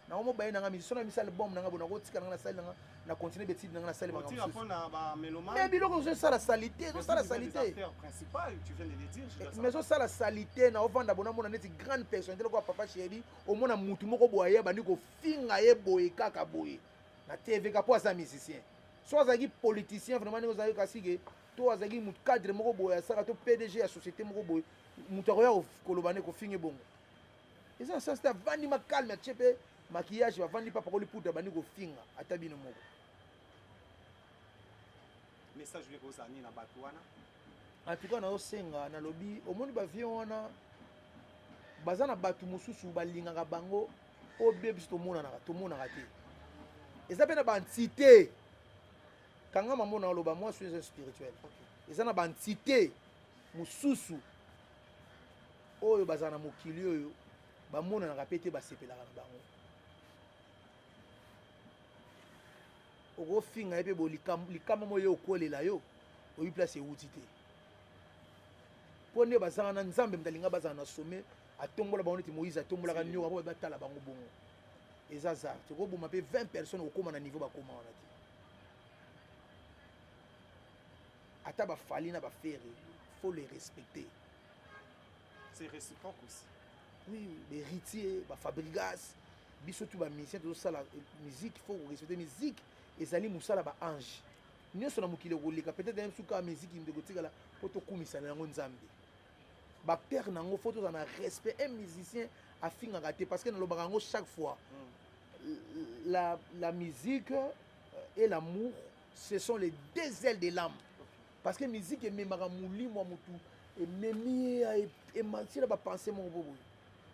nango mobaye nanga musique so na misala bombe nanga bo nakotika nanga nasali nanga na continue betide nanga nasali makambo Otika mosusu. mpona bamélomane. Mais biloko ezosala salité ezosala salité. Acteur principal, tu viens de le dire, je dois Mais savoir. ezosala salité na ovanda bona mona neti grande personnalité lokola papa chéri omona mutu moko boye aye bandi kofinga ye boye kaka boye na tvk mpo aza musicien so azalaki politicien vraiment ndenge ozalaki kasi ke to azalaki mutu cadre moko boye asaka to PDG ya société moko boye moto akoya koloba nde kofinga ebongo eza na sens te. Avandi macalme atie mpe maquillage bavandi mpe apakoli poudre bandi kofinga ata bino moko. Message oyo kozala nini na bato wana? En tout cas nazosenga nalobi omoni bavion wana baza na bato mosusu balingaka bango oyo bie biso tomonanaka tomonaka te eza mpe na baentité kanga mamo na oloba mwasi oyo eza spirituel eza na baentité mosusu oyo bazala na mokili oyo bamonanaka mpe te basepelaka na bango okofinga ye mpe bo likama moko ye okwelela yo oyi place ewuti te mpo nde bazanga na nzambe moto alinga bazala na sommet atombola bango neti Moïse atombolaka nyoka mpo batala bango bongo eza hasard te koboma mpe 20 personnes okóma na niveau bakóma wana te ata bafali na baFerre faut les respecter. C'est réciproque aussi. Oui, bahéritier baFabregas biso tu bamusicien tozosala musique faut korespecte musique ezali mosala baange nyonso na mokili ekoleka peut-être ye mosusu kaka musique nde kotikala mpo tokumisa na yango nzambe baacteur na yango faut tozala na respect. Un musicien afingaka te parce que nalobaka yango chaque fois la musique et l'amour, ce sont les deux ailes de l'âme parce que musique ememaka molimo ya motu ememi ye emanti na bapense moko po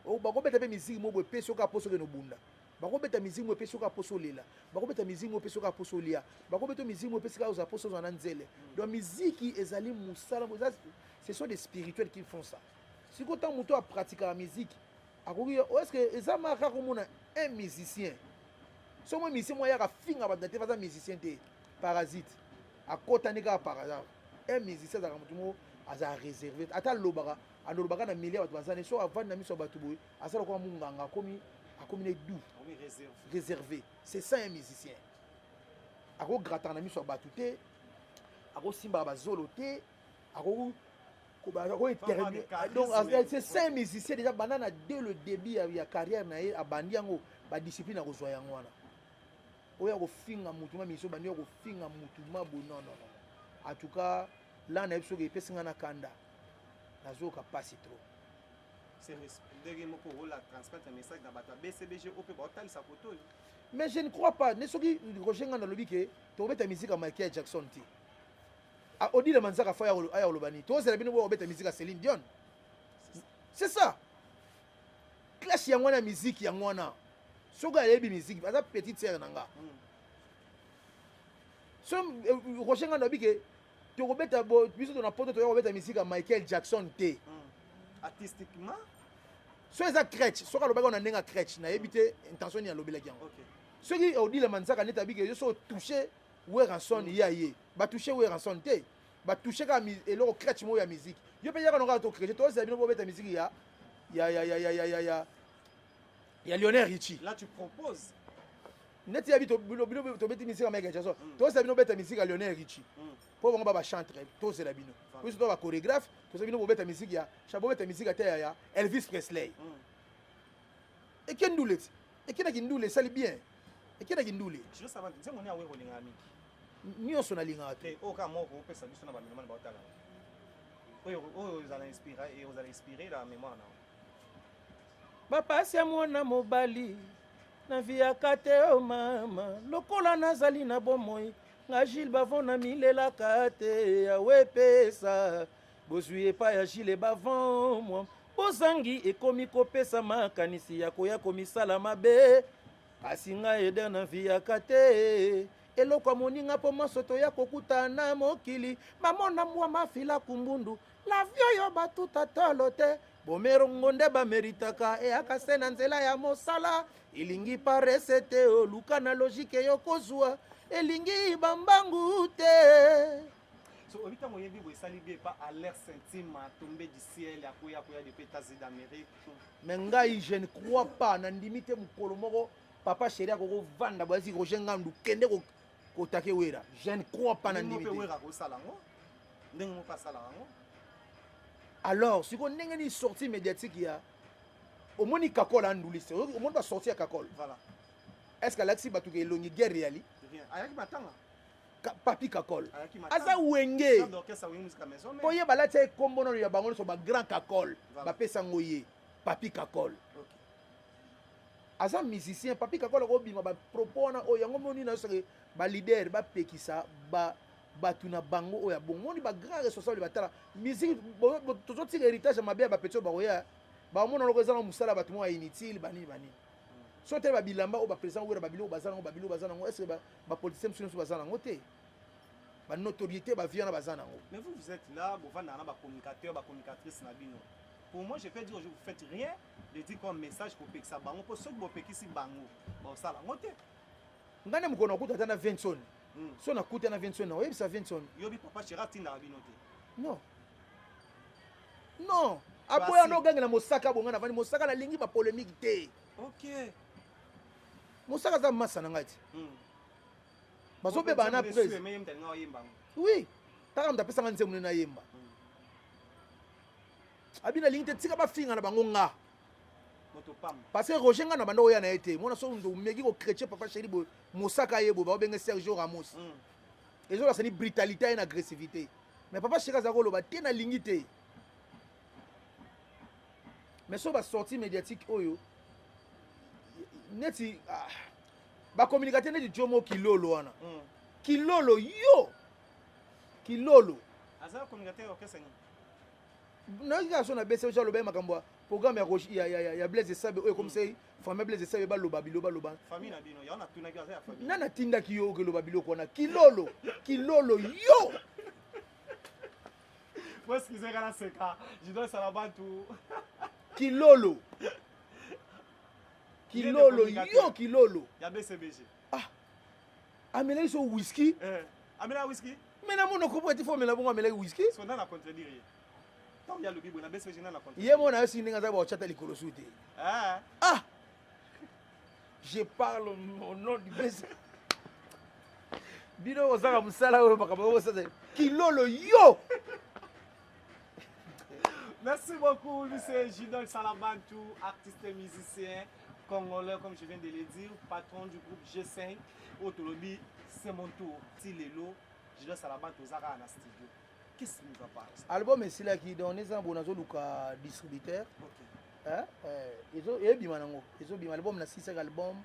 boye bakobeta mpe musique moko boye epesi yoka mposo okende obunda bakobeta musique moko epesi yoka mposo olela bakobeta musique moko epesi yoka mposo olia bakobeta musique moko epesi kaka ozala mposo ozala na nzele. Donc musique ezali mosala eza ce sont des spirituels qui font ça. Sikoyo ntango moto apratikaka musique akoki est ce que eza maka kaka komona un musicien so mo musicien moko ayaka finga bato na te aza musicien te. Parasite. Akotani kaka par hasard. Un musicien azalaka moto moko azala réservé. Ata alobaka, alobaka na milieu ya bato baza ne so avandi na miso ya bato boye, aza lokola munganga akomi akomi ne doux. Réservé. C'est ça un musicien. Ako grataka na miso ya bato te, akosimbaka bazolo te, ako donc c'est ça un musicien déjà banda na dès le début ya, ya carrière na ye abandi yango ba discipline akozwa yango wana. Oyo akofinga mutu ma miso bandi kofinga mutu ma boye non non non. En tout cas là na biso epesi nga na kanda. Nazoyoka pasi trop. C'est ndenge moko ola transmettre message na bato ya BCBG oyo mpe baotalisa koto oyo. Mais je ne crois pas. Ne soki Roger Nganda alobi ke tokobeta musique ya Michael Jackson te. Ah, Odile Manzaka fa aya koloba nini? Tozela bino bo obeta musique ya Céline Dion. C'est ça. Clash yango wana musique yango wana. Soki ayebi musique, aza petite sœur na nga. So Roger Nganda alobi ke tokobeta biso tona poto toya kobeta musique ya Michael Jackson te. Artistiquement so eza crèche, soki alobaki na ndenge ya crèche, nayebi te intention nini alobelaki yango. Soki Odile Manzaka neti abiki yo so toucher Werrason ya ye, ba toucher Werrason te, ba toucher kaka eloko crèche moko ya musique. Yo pe yaka nokaka to crèche, to zela bino bobeta musique ya ya ya ya ya ya ya ya ya Lionel Richie. Là tu proposes. Neti ya bito bino bino to beti musique ya Michael Jackson. To zela bino beta musique ya Lionel Richie. Po bango ba ba chantre, to zela bino. Biso to ba chorégraphe, to zela bino bobeta musique ya, cha bobeta musique ya ya ya Elvis Presley. Et ken ndule ti? Et ken kindule sali bien. Et ken kindule. Je sais pas, nzembo ni awe kolinga mingi. Nyonso nalingaka te. Te, oyo kaka moko opesa biso na ba mélomane ba otala. Oyo, oyo ozala inspiré, et ozala inspiré la mémoire na. Bapasi ya mwana mobali na vie ya kate o mama lokola nazali na bomoi nga Gilles Bavon na milelaka te yawe pesa bozwi epai ya Gilles Bavon mwa bozangi ekomi kopesa makanisi ya koya komisala mabe kasi nga eder na vie ya kate eloko ya moninga mpo maso toya kokutana mokili bamona mwa mafila kumbundu la vie oyo batuta tolo te bomerongo nde bameritaka eyaka se na nzela ya mosala elingi parese te oluka na logique yo kozwa elingi bambangu te. So, oyebi ntango oyebi boye esali bien pa alerte Saint-Ima tombé du ciel ya koya koya depuis États-Unis d'Amérique. Mais ngai je ne crois pas na ndimi te mokolo moko papa chéri akoko vanda boye aziki Roger Ngandu kende kotake Wera. Je ne crois pas na ndimi te. Wera akosala yango ndenge moko asala yango. Alors siko ndenge ni sortie médiatique ya omoni Kakol anduliste, omoni ba sortie ya Kakol. Voilà. Est-ce qu'Alexis Batuke elongi guerre yali? Rien. Ayaki matanga. Papi Kakol. Ayaki matanga. Aza wenge. Chef d'orchestre Wenge Musica Maison Mère. Po ye balati ye kombo nano ya bango nyonso ba grand Kakol. Voilà. Ba pesa ngo ye Papi Kakol. Okay. Aza musicien Papi Kakol akobima ba propos wana oyo yango moni na soki ba leader ba pekisa ba bato na bango oyo ya bongo. Moni ba grand responsable batala musique tozotika héritage ya mabe ya ba petit oyo bakoya. Ba mona loko eza na mosala bato moko ya inutile banini banini. So te ba bilamba oyo ba président oyo ba biloko baza nango, ba biloko baza nango, est-ce que ba politicien mosusu nyonso baza nango te? Ba notoriété ba vie wana baza nango. Mais vous, vous êtes là, bovanda na ba communicateur, ba communicatrice na bino. Pour moi, je peux dire, vous faites rien de dire comme message pour pekisa bango, pour ceux qui bopekisi bango, ba sala ngo te. Ngane mukona kuta ata na Vinson. So na kuta na Vinson, na oyebisa Vinson. Yobi papa chéri atinda na bino te. Non. Non. Aboya no gange na mosaka bonga na vandi mosaka na lingi ba polémique te. OK. Mosaka za massa na ngati. Bazobeba na presse. Oui. Taka mta pesa nzembo na yemba. Abina lingi te tika bafinga na bango nga. Parce que Roger nga na banda oya na ye te. Mona so ndo meki ko chrétien papa chéri boy mosaka ye boy ba benge Sergio Ramos. Ezo la sani brutalité et agressivité. Mais papa chéri azako loba te na lingi te. Mais so ba sortie médiatique oyo neti ba communicateur neti Jomo Kilolo wana. Kilolo yo. Kilolo. Azala communicateur orchestre ni. Na ki so na BC jo loba makambo programme ya Roger, ya, ya, ya, ya Blaise Esabe oyo comme ça famille Blaise Esabe ba loba bilo ba loba. Famille na bino ya na tuna ki ya famille. Nana tindaki yo ke loba biloko wana Kilolo, Kilolo yo. Moi excusez kana seka, je dois salabantu. Kilolo. Kilolo yo Kilolo. Ya BCBG. Ah. Amelaki so whisky. Eh, amelaki whisky. Mais na monoko po eti fo amela bongo, amelaki whisky. So nana contredire ye. Ntango ya lobi boye na BCBG nana contredire. Ye mona yosi ndenge aza baochata likolo su te. Ah. Ah! Je parle au nom du BC. Bino ozaka mosala oyo makambo osala kilolo yo. Merci beaucoup, lui c'est Jidol Salabantou, artiste et musicien congolais, comme je viens de le dire, patron du groupe G5. Otolobi, c'est mon tour. Tilelo, Jidol Salabantou, Zara na studio. Qu'est-ce qui ne va pas? Album esilaki, donc eza bo nazoluka distributeur. Ok. Hein? Ezobima nango, ezobima album na 6 album,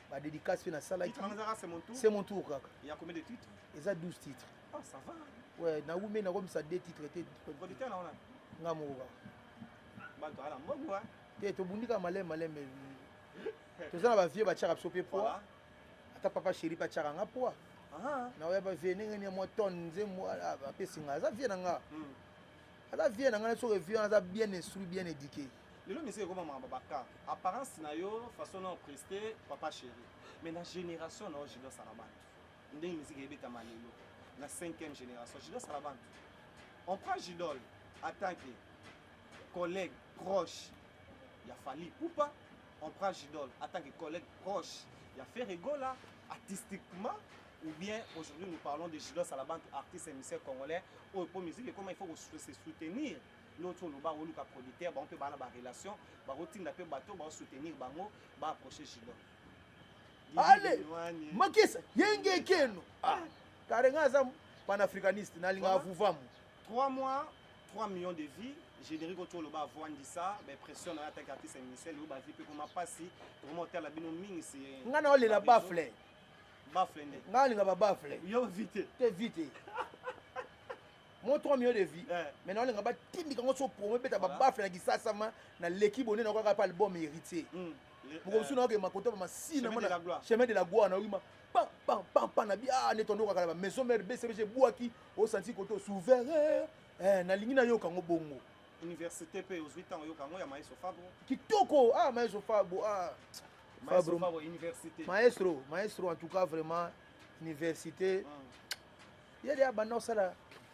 ba dédicace pe nasalaki. Titre Zara, c'est mon tour. C'est mon tour kaka. Il y a combien de titres? Eza 12 titres. Ah, ça va. Ouais, na wumé na komisa 2 titres te. Producteur na wana. Nga moko kaka. Bato ala mbongo hein. Te tobundika maleme maleme. Toza na ba vieux batiaka biso mpe poids. Voilà. Ata papa chéri mpe atiaka nga poids. Ah. Na oya ba vieux ndenge ni mwa tonne nzembo apesi nga. Aza vieux na nga. Aza vieux na nga soki vieux aza bien instruit, bien éduqué. Lelo musique ekoma makambo baka. Apparence na yo, façon na prester papa chéri. Mais na génération na Jidol Salabantou. Ndenge musique ebetama lelo. Na 5e génération Jidol Salabantou. On prend Jidol en tant que collègue proche ya Fally Ipupa. On prend Jidol en tant que collègue proche ya Ferre Gola artistiquement, ou bien aujourd'hui nous parlons de Jidol Salabantou, artiste et musicien congolais. Oh, pour musique, comment il faut se soutenir? L'autre le bas ou le producteur, on peut avoir une relation, ba routine pe bateau, ba soutenir bango, ba approcher Jidol. Allez, Makisa, yenge keno. Ah, karenga za panafricaniste, nalinga vuvamu. 3 mois, 3 millions de vies. Générique autour le bas voandisa, ben pression na attaque artiste et musicien, le bas vie pe comment passer, comment tel la bino mingi c'est. Nga na olela bafle. Bafle nde. Nga linga ba bafle. Yo vite. Te vite. Moi 3 millions de vies. Eh. Maintenant linga ba tindika ngo so promo beta ba Voilà. bafle na kisasa ma na l'équipe bonne na kaka pa album héritier. Moko musu na ke makoto ba masina Chemin de la gloire. Chemin de la gloire na wima. Pam pam pam pam na bi ah ne tondo kaka ba maison mère BCBG bwaki au senti koto souverain. Eh na lingi na yoka ngo bongo. Université pe aux 8 ans yoka ngo ya Maestro Fabro. Kitoko ah Maestro Fabro ah Maestro Fabro. Fabro université. Maestro, maestro en tout cas vraiment université. Il y a des banda sala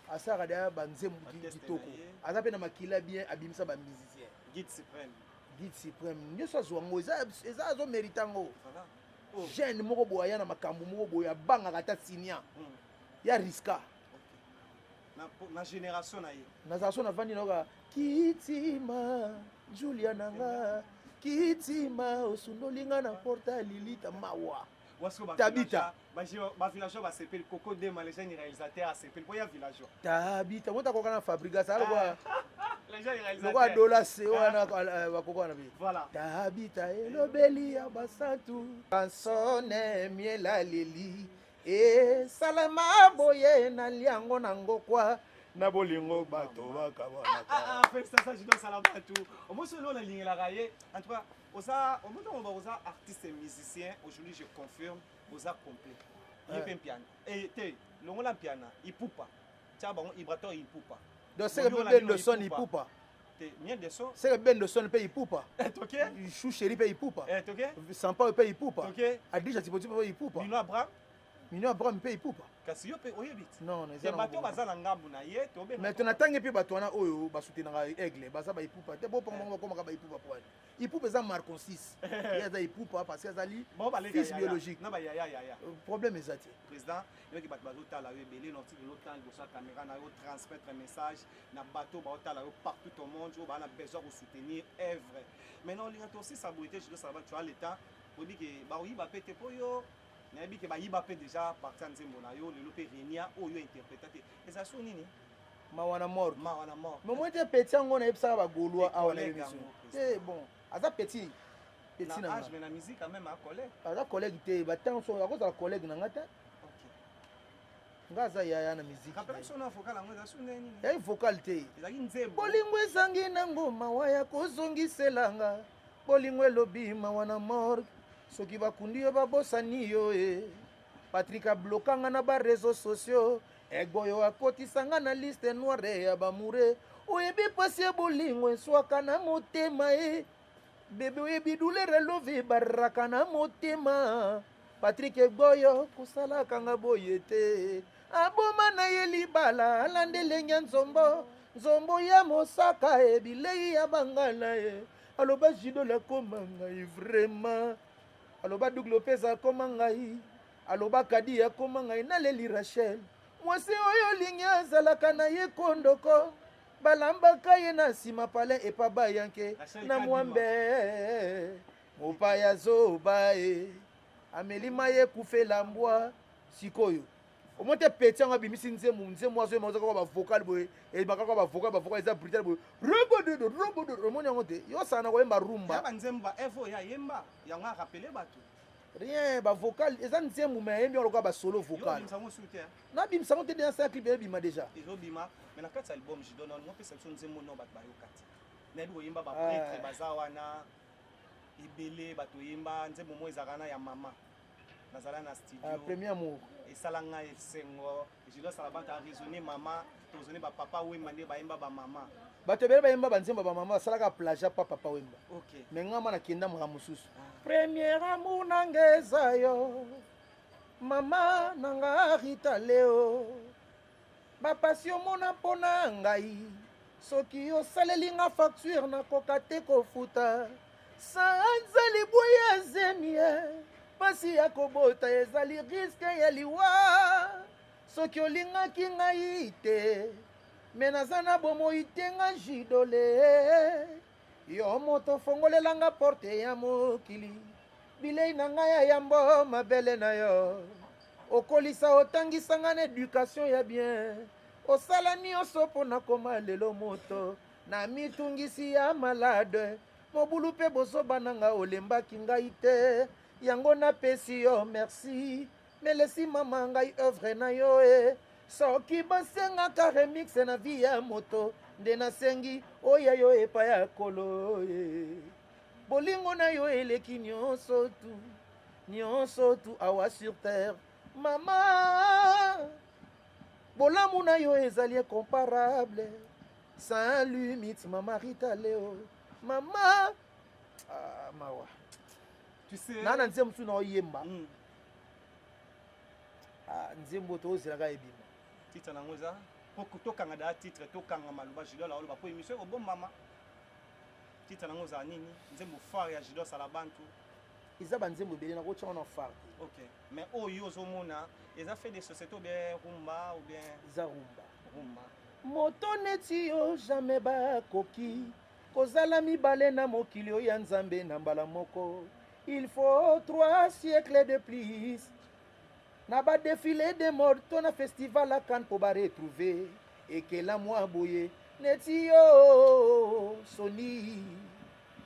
asara da ba nzembo Ba test kitoko. na ye. Aza pe na makila bien abimisa ba musicien. Guide suprême. Guide suprême. Nyoso azwa ngo eza eza azo mérite ngo. Voilà. Oh. Jeune moko boya na makambo moko boya banga kata signa. Ya riska. Okay. Na, na génération na ye. Nazala so navandi nayoka kitima Julia nanga kitima osundoli nga na porte ya lilita mawa. Wasko ba Tabita. villageois, ba villageois ba sepeli Coco Dema les jeunes réalisateurs a sepeli po ya villageois. Tabita mota koka na Fabregas ala kwa Les jeunes réalisateurs. lokwa dola se wana bakoko wana bi. Voilà. Tabita elobeli ya basantu. Kansone miela leli e salama boye na liango na ngokwa na bolingo bato bakabonaka. Ah, ah, félicitations Jidol Salabantou. Au moins celui on a ligné la raye. En tout cas, oza au moins on va oza artiste et musicien. Aujourd'hui je confirme oza complet. Il fait piano. Et te longola piano, ipupa. Tia bango vibrateur ipupa. Donc c'est que Ben de son ipupa. Te miel de son. C'est que Ben de son pe ipupa. Toké. Chou chéri pe ipupa. Eh toké. Sampa pe ipupa. Toké. Adija Tipoti pe ipupa. Mino Abraham. Mino Abraham pe ipupa. Kasi yo pe oyebi. Non, non, Te bato baza na ngambu na ye, to be. Mais tonatangi pe bato wana oyo basoutenaka aigle, baza ba ipupa. Te bo pongo bakomaka ba ipupa po wana. Ipupa eza Marcon 6. Ye aza ipupa parce que azali Bon, ba leka fils yaya. biologique. Na ba yaya yaya. Problème eza te. Président, yoki bato bazotala yo ebele, na otiki lotala liboso ya caméra na yo, transmettre message na bato baotala yo partout au monde, oyo baa na besoin ya kosoutenir œuvre. Maintenant, olinga to aussi saboter, je dois savoir, tu as l'état, oyebi ke baoyiba pe te po yo, nayebi ke bayiba pe déjà parti ya nzembo na yo, lelo pe Renia oyo interpréta te. Eza so nini? Mawa na mort. Mawa na mort. Mais moi te petit yango nayebisaka ba Gaulois Te awa na collègue émission. yango, président. Te bon, aza petit. Petit Na na âge, nga. mais na musique quand même, a collègue. Aza collègue te, ba temps so akozala collègue na nga te. Ok. Nga aza yaya na musique. Rappelle biso na vocal yango eza so nini? Yayi vocal te. Ezalaki nzembo. Bolingo ezangi na ngoma waya kozongiselanga. Bolingo elobi mawa na morgue. Soki bakundi yo babosani yo e. Patrick ablokanga na ba réseaux sociaux. Egboyo akotisanga na liste noire ya bamoure. Oyebi pasi ya bolingo eswaka na motema e. Bebe oyebi douleur elovi baraka na motema. Patrick Eboyo kosalaka nga boye te aboma na ye libala alanda elenge ya nzombo nzombo ya mosaka e bilei ya bangala ye aloba jidol akoma ngai vraiment aloba Doug Lopez akoma ngai aloba Kadi akoma ngai naleli Rachel mwasi oyo olingi azalaka na ye kondoko balambaka ye na nsima palais epa bayanke na mwambe mopaya zoba e ameli mai ekufela mbwa sikoyo omoni te peti yango abimisi nzembo nzembo azoyemba oza kaka bavocal boye eyebaka kaka bavocal bavocal eza brutal boye robododo robododo omoni yango te yo osala na koyemba rumba banzembo ba evo ya yemba yango arapele bato rien bavocal eza nzembo me ayembi yango lokola basolo vocal nabimisa yango te deja sala clip ebima deja ezobima mais na kati ya album jidon opesa biso nzembo no bato bayoka te nayebi koyemba bapretre ah. baza wana ebele bato oyemba nzembo moko ezalaka na ya mama nazala na studio ah, premier amour esala ngai esengo julo asala bato araisonne mama toraisonne bapapa wemba nde bayemba bamama bato ebele bayemba banzembo ya bamama basalaka plagia pa papa wemba okay. me ngai ma nakenda makambo mosusu ah. premier amour nanga eza yo mama nanga rita leo bapasi omona mpo na ngai soki osaleli nga facture nakoka te kofuta sanza libwa ya zemi mpasi ya kobota ezali riske ya liwa soki olingaki ngai te me naza na bomoi te nga jidole yo moto fongolela nga porte ya mokili bilei na ngai ya yambo mabele na yo okolisa otangisa nga na education ya bien osala nyonso mpo nakoma lelo moto na mitungisi ya malade mobulu mpe bozoba na nga olembaki ngai te yango napesi yo merci melesi mama ngai œuvre na yo e soki basengaka remix na vie ya moto nde nasengi oya yo epai ya kolo e bolingo na yo eleki nyonso tu nyonso tu awa sur terre mama bolamu na yo ezali incomparable sans limite mama rita leo mama ah, mawa tu sais na na nzembo mosusu na oyemba mm. ah, nzembo tozelaka ebima titre nango eza po tokanga daa titre tokanga maloba jidol aoloba po émission ekobombama titre nango ozala nini nzembo phare ya jidol salabantu eza banzembo ebele nakotya wana phare te ok mais oyo ozomona eza fait de société ou bien rumba ou bien eza rumba rumba moto neti yo jamais bakoki kozala mibale na mokili oyo ya nzambe na mbala moko il faut trois siècles de plus na badefile de mode to na festival ya Cannes mpo baretrouve ekela mwa boye neti yo soni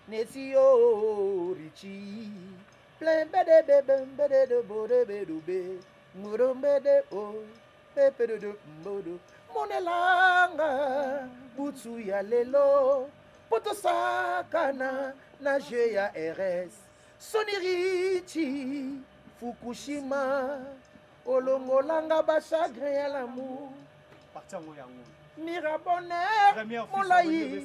neti yo richi plein bede bebe mbede de bode bedobe ngurumbede o pepedodo mbodo monelanga butu ya lelo mpo tosakana na jeu ya rs soni richi fukushima olongolanga bachagrin ya lamour parti yango yango mira bonheur molai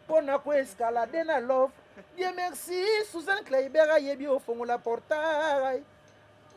mpo na koescalade na love bien merci suzanne kleiber ayebi ofongola portail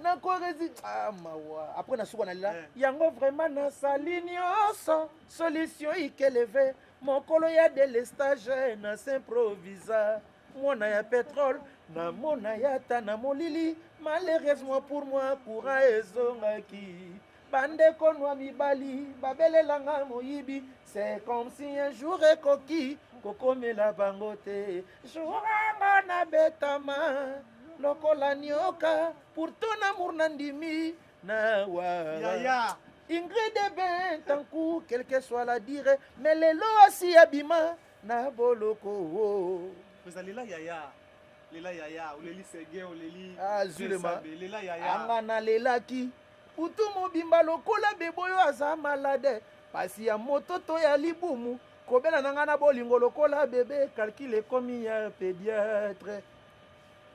nakoresi ah, mawa après nasuka na lela eh. yango vraiment nasali nyonso solution ikeleve mokolo ya delestage na s'improvisa mwana ya pétrole namona ye ata na molili malheureusement pour moi courant ezongaki bandeko nwa mibali babelelanga moyibi c'est comme si un jour ekoki kokomela bango te jour yango nabetama lokola nioka pour ton amour nandimi na wa Yaya. Ingrid Bentancourt quelle que soit la dire mais lelo asi abima na boloko oh. Oza lela yaya. Lela yaya, oleli sege, oleli. Ah, Zulema. Lela yaya. Anga nalelaki butu mobimba lokola beboyo aza malade pasi ya moto to ya libumu kobela na ngai na bolingo lokola bebe calcul ekomi ya pediatre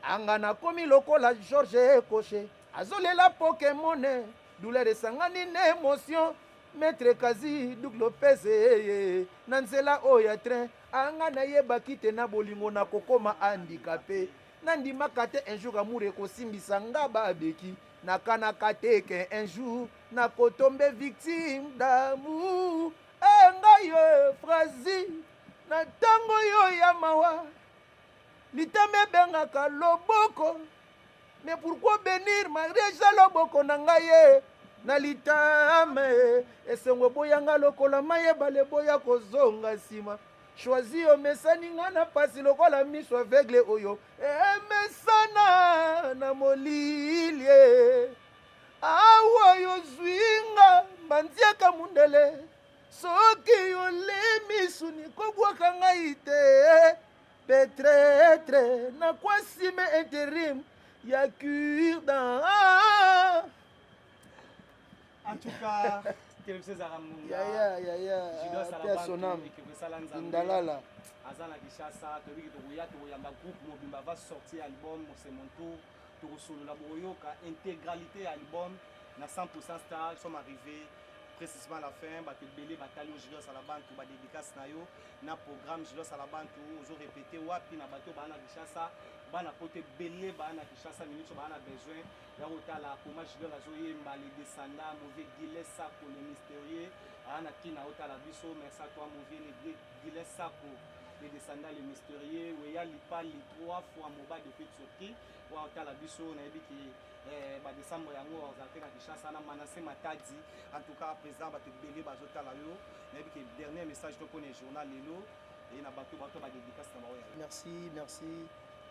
anga nakomi lokola george ekoshe azolela pokemone douleur esangani na emotion Maître Kazi Doug Lopez eh, na nzela oyo ya train anga nayebaki te na bolingo nakokoma handicapé. Nandimaka te un jour amour ekosimbisa nga babeki. Nakanaka te ke un jour nakotombe victime d'amour. E ngai ye Frazi na ntango yo ya mawa litama ebengaka loboko. Mais pourquoi bénir malgré eza loboko na ngai ye na litama esengo eboyanga lokola mayebale eboya kozonga nsima. Choisi omesani nga na pasi lokola miso aveugle oyo emesana na molilie. Awa yozwi nga mbanziaka mundele soki olemi suni kobwaka ngai te peut-être nakwasime interim ya cure-dent. En tout cas, télévision ezalaka ngonga. Yaya, yaya, Judas paix à son âme. Alabantu, ekesala Nzambe. Indalala. Aza na Kinshasa, toyebi ke tokoya tokoyamba groupe mobimba va sortir album, c'est mon tour. Tokosolola bokoyoka intégralité ya album na 100% star. Nous sommes arrivés précisément à la fin. Bato ebele batali yo Judas Alabantu, ba dédicace na yo na programme Judas Alabantu ozo répéter wapi na bato bana Kinshasa, bana pote ebele bana Kinshasa minute bana besoin ya kotala comment Judas azoyemba les descendants mauvais Guillet Sako le mystérieux ana tina otala biso. Merci à toi mauvais le Guillet Sako le descendant le mystérieux weya lipali 3 fois moba depuis Turquie wa otala biso nayebi ki ba décembre yango ozala te na Kinshasa na Manassé Matadi. En tout cas président bato ebele bazotala yo nayebi ki dernier message to pone journal lelo et na bato bato ba dédicace na bango ya. Merci, merci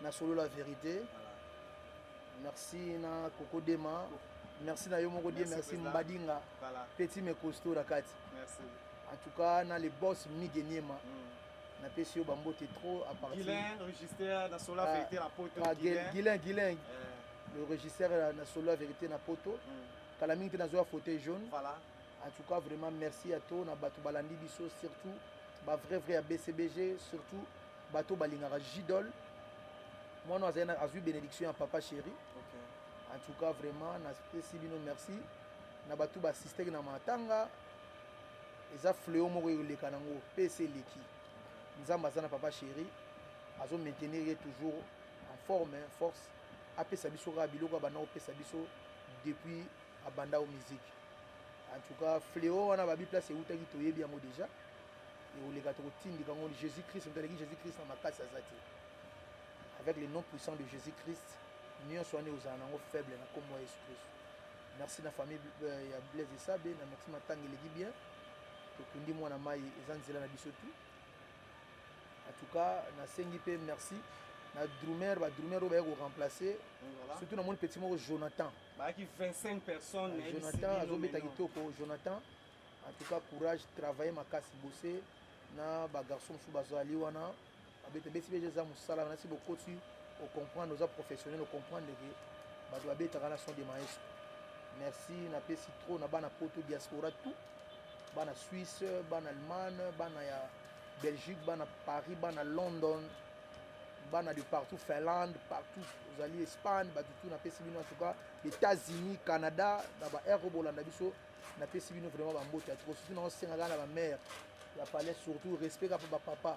na solo la vérité. Voilà. Merci na Coco Dema. Merci na yo moko die, Merci, merci président. Mbadinga. Voilà. Petit mais costaud la kati. Merci. En tout cas na les boss Miguel Niema. Na pesi yo bambote trop à partir. Guilain, régisseur na Solo Ah, Vérité na Poto. ah, Guilain. Guilain, Guilain. Le régisseur na Solo Vérité na Poto. Kala mingi te nazoya fauteuil jaune. Voilà. En tout cas vraiment merci à toi na bato balandi biso surtout ba vrai vrai ya BCBG surtout bato balingaka Jidol. Moi non azali azui bénédiction ya papa chéri. Okay. En tout cas vraiment na pesi bino merci na bato ba assister na matanga eza fléau moko eleka nango PC eleki. Nzambe aza na papa chéri azo maintenir ye toujours en forme, hein, force apesa biso kaka biloko abanda kopesa biso depuis abanda o musique. En tout cas fléau wana babi place eutaki toyebi yango déjà ekoleka tokotindika yango Jésus-Christ, moto aleki Jésus-Christ na makasi aza te. Avec le nom puissant de Jésus-Christ nyonso wana ozala nango faible na kombo ya Yesu Christ. Merci na famille ya Blaise Esabe na merci matanga eleki bien tokundi mwana mai eza nzela na biso tout. En tout cas nasengi mpe merci na drummer, ba drummer oyo baye ko remplacer. Voilà. Surtout na moni petit moko Jonathan. Bayaki 25 personnes, na Jonathan yebisi bino azobeta maintenant. kitoko Jonathan. En tout cas courage, travailler makasi bosser na ba garçon mosusu bazali wana babeta besi mpe eza mosala wana si bokoti ocomprendre oza professionnel ocomprendre ke bato babetaka na son de maestro. Merci napesi trop na bana poto diaspora tout bana Suisse, bana Allemagne, bana ya Belgique, bana Paris, bana London, bana de partout, Finlande, partout ozali Espagne, bato tout napesi bino en tout cas États-Unis, Canada na ba air obolanda biso napesi bino vraiment bambote ya trop surtout naosenga kaka na bamare ya palais surtout respect kaka mpo bapapa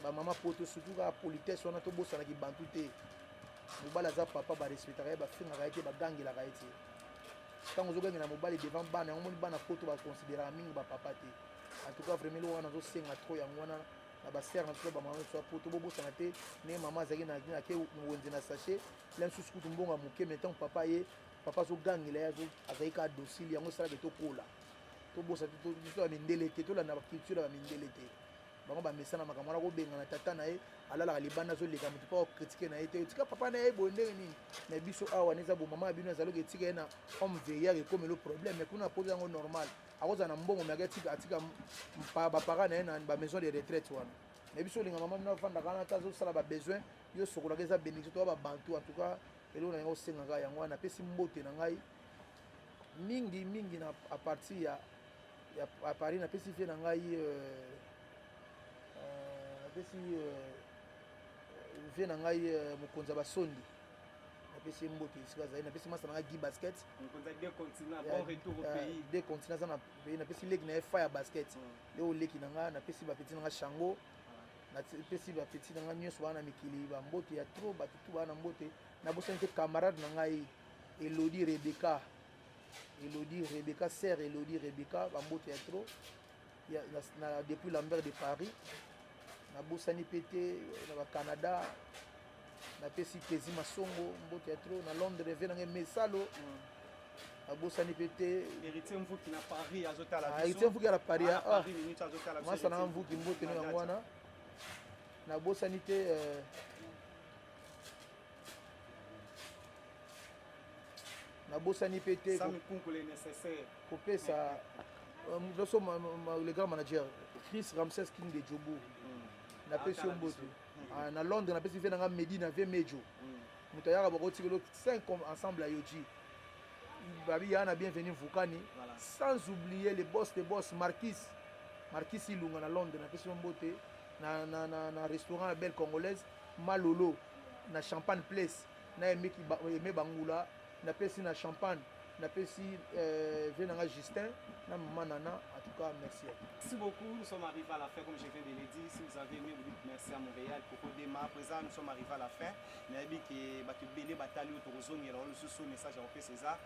bamama poto surtout kaka politesse wana tobosanaki bantu te. Mobali aza papa barespectaka ye bafingaka ye te bagangelaka ye te. Ntango ozogangela mobali devant bana yango moni bana poto baconsidéraka mingi bapapa te. En tout cas vraiment eloko wana nazosenga trop yango wana na basere na biso bamama biso ya poto bobosana te ndenge mama azalaki nake wenze na sachet la mosusu kutu mbongo ya moke mais ntango papa ye papa azogangela ye azalaki kaka docile yango esalaka tokola tobosa te biso ya mindele te tolanda baculture ya bamindele te bango bamesana makambo wana kobengana tata na ye alalaka libanda azoleka moto mpo akritike na ye te tika papa na ye boye ndenge nini mais biso awa neza bo mama ya bino azalaki etika ye na homme veillard ekomeli problème mais kuna poto yango normal akozala na mbongo mais atika atika bapara na ye na bamaison de retraite wana mais biso olinga mama bino avandaka wana ata azosala babesoin yo sokolaka eza bénédiction toya babantu. En tout cas eloko na yango osengaka yango wana napesi mbote na ngai mingi mingi na à partir ya à Paris napesi vie na ngai napesi vie na ngai mokonzi ya basondi napesi ye mbote esika azali napesi masa na ngai Guy Basket. Mokonzi ya deux continents, bon retour au pays. Deux continents aza na pays napesi leki na ye fa ya basket leo leki na ngai napesi bapeti na ngai Shango. Napesi ba petit na ngai nyonso baa na mikili bambote ya trop, bato tu baa na mbote. Nabosani te camarade na ngai Elodie Rebecca, Elodie Rebecca, sœur Elodie Rebecca, bambote ya trop ya, na, na, depuis Lambert de Paris. Nabosani mpe te na bacanada, napesi Kezi Masongo mbote ya trop na Londres, ve na ngai Mesalo. Nabosani mpe te Héritier Mvuki na Paris azotala Ah, biso. Héritier Mvuki na Paris, Ah, na ah. Paris, minute azotala biso, Masa na Héritier Mvuki, mbote no yango wana. Nabosani te nabosani mpe te Sami Kunku, le nécessaire. Kopesa nyonso le grand manager Chris Ramses King de Jobo, napesi yo mbote. Ah, na Londres napesi ve nanga Medina ve Mejo, moto ayaka bakotikelo 5 ensemble ya Yoji babi ya na bienvenu Mvukani. Sans oublier le boss de boss Marquis, Marquis Ilunga na Londres, napesi yo mbote na restaurant ya Belle Congolaise Malolo na Champagne Place na Aimé Bangula, napesi na Champagne, napesi ve nanga Justin na mama Nana. En tout cas, merci. Merci beaucoup. Nous sommes arrivés à la fin, comme je viens de le dire. Si vous avez aimé, vous dites merci à Montréal. Coco Dema. À présent, nous sommes arrivés à la fin. Nayebi ke bato ebele batali oyo, tokozongela oyo lisusu message ya kopesa eza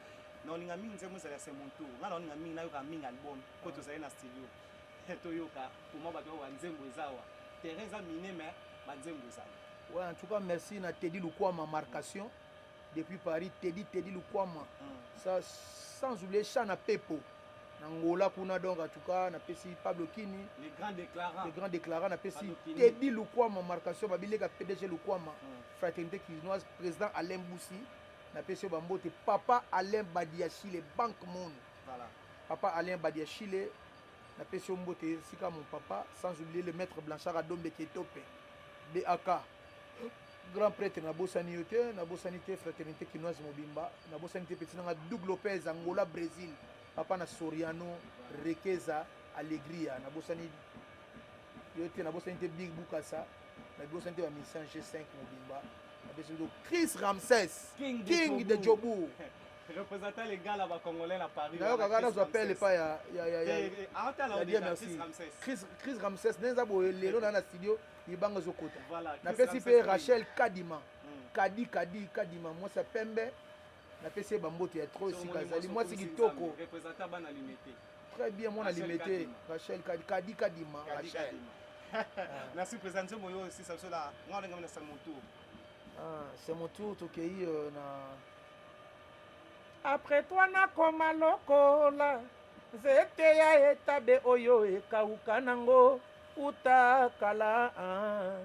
na olinga mingi nzembo ezali ya C'est mon tour. Nga na olinga mingi nayoka mingi album po tozali na studio, toyoka koma bato oyo banzembo eza awa, terrain eza mine, mais banzembo ezali. Ouais, en tout cas, merci na Teddy Lukwama Marcation depuis Paris, Teddy, Teddy Lukwama. Ça, sans oublier Chana Pepo na Angola kuna. Donc en tout cas, napesi Pablo Kini, le grand déclarant, le grand déclarant, napesi Pablo Kini. Teddy Lukwama Marcation, babileka PDG Lukwama, Fraternité Quinoise, président Alain Boussi, napesi yo bambote, papa Alain Badiachile, Banque Monde. Papa Alain Badiachile, napesi yo mbote esika mon papa, sans oublier le maître Blanchard Adombe Ketope BAK, grand prêtre. Nabosani yo te, nabosani te Fraternité Quinoise mobimba, nabosani te petit nanga Doug Lopez, Angola, Brésil, papa na Soriano Rekeza Alegria, nabosani yo te, nabosani te Big Bukasa, nabosani te bamusicien G5 mobimba. Napesi bino Chris Ramses, King de King de Jobourg. Jobourg. Représentant les gars là-bas congolais na Paris. Nayoka nazwa appel epai ya Aotala ya Dieu merci. Chris Ramses. Chris, Chris Ramses, ndenge eza boye lelo na studio, libanga ezokota. Voilà, Chris Napesi Ramses mpe King. Rachel Kadima, Kadi, Kadi Kadima, mwasi ya pembe, napesi ye bambote ya trop esika azali, mwasi kitoko. Représentant bana Limité. Très bien, mwana Rachel Limete. Kadima. Rachel Kadi, Kadi Kadima. Kadi Rachel Kadima. Merci président Nzembo yo aussi, ça la moi ndenge na c'est mon tour. Ah, c'est mon tour, tokei na Après toi nakoma lokola nzete ya etabe oyo ekauka nango uta kala. Ah.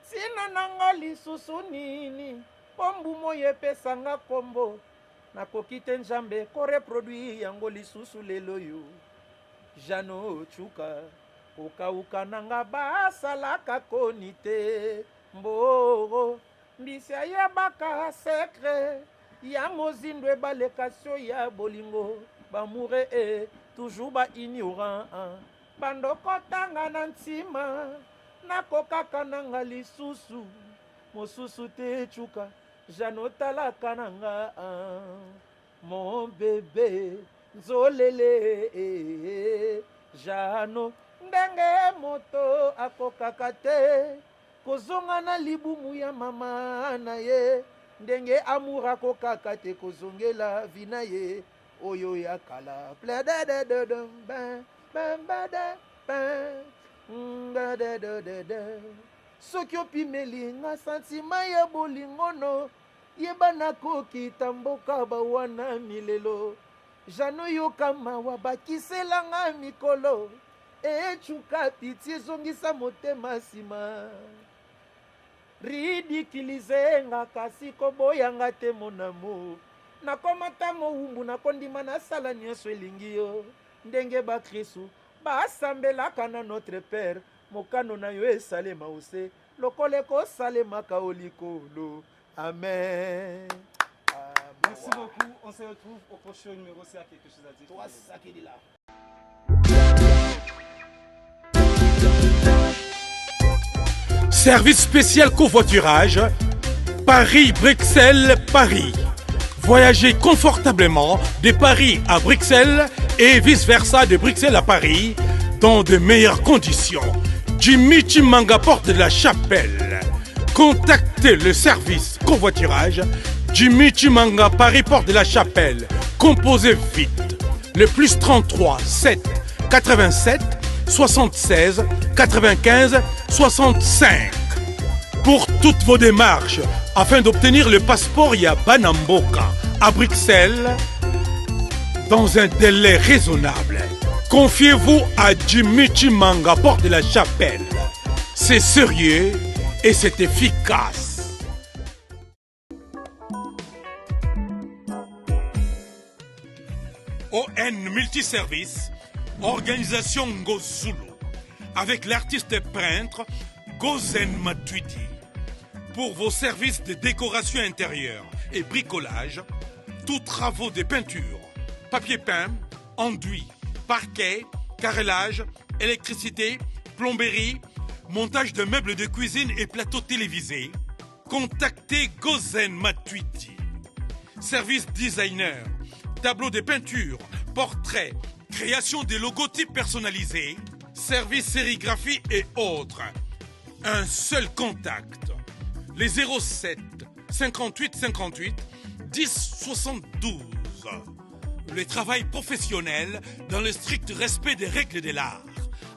Ntina nanga lisusu nini mpo mbuma oyo epesanga kombo nakoki te Nzambe koreproduire yango lisusu lelo oyo. Jano Cuka, kokauka nanga basalaka koni te mboro mbisi ayebaka secret ya mozindo ebalekasio ya bolingo bamoure e toujours baignorant bandokotanga na ntima nakokaka nanga lisusu mosusu te. Cuka Jano talaka nanga mon bébé nzolele Jano ndenge moto akokaka te kozonga na libumu ya mama na ye, ndenge amour akokaka te kozongela vi na ye oyo ya kala. Plededededem, ben, ben, bade, ben, badededede. Soki opimeli nga sentiment ya bolingono, yeba nakokita mboka bawana milelo. Jano yoka mawa, bakiselanga mikolo ecuka piti ezongisa motema nsima ridiculiser nga kasi koboyanga te mon amour. Nakomata mowumbu, nakondima nasala nyonso elingi yo ndenge bakristu basambelaka na Notre Père, mokano na yo esalema ose lokola ekosalemaka o likolo. Amen. Merci beaucoup. On se retrouve au prochain numéro s'il y a quelque chose à dire. Toi, ça qui dit là. Service spécial covoiturage Paris-Bruxelles, Paris. Voyagez confortablement de Paris à Bruxelles et vice-versa de Bruxelles à Paris dans de meilleures conditions. Jimmy Chimanga porte de la Chapelle. Contactez le service convoiturage Jimmy Chimanga Paris porte de la Chapelle. Composez vite le plus 33 7 87 76 95 65 pour toutes vos démarches afin d'obtenir le passeport ya Banamboka à Bruxelles dans un délai raisonnable. Confiez-vous à Jimmy Chimanga, porte de la Chapelle. C'est sérieux et c'est efficace. ON Multiservice, organisation Ngozulu, avec l'artiste peintre Gozen Matuidi. Pour vos services de décoration intérieure et bricolage, tous travaux de peinture, papier peint, enduit, parquet, carrelage, électricité, plomberie, montage de meubles de cuisine et plateaux télévisés, contactez Gozen Matuidi. Service designer, tableau de peinture, portrait, création des logotypes personnalisés, service sérigraphie et autres. Un seul contact. Les 07 58 58 10 72. Le travail professionnel dans le strict respect des règles de l'art.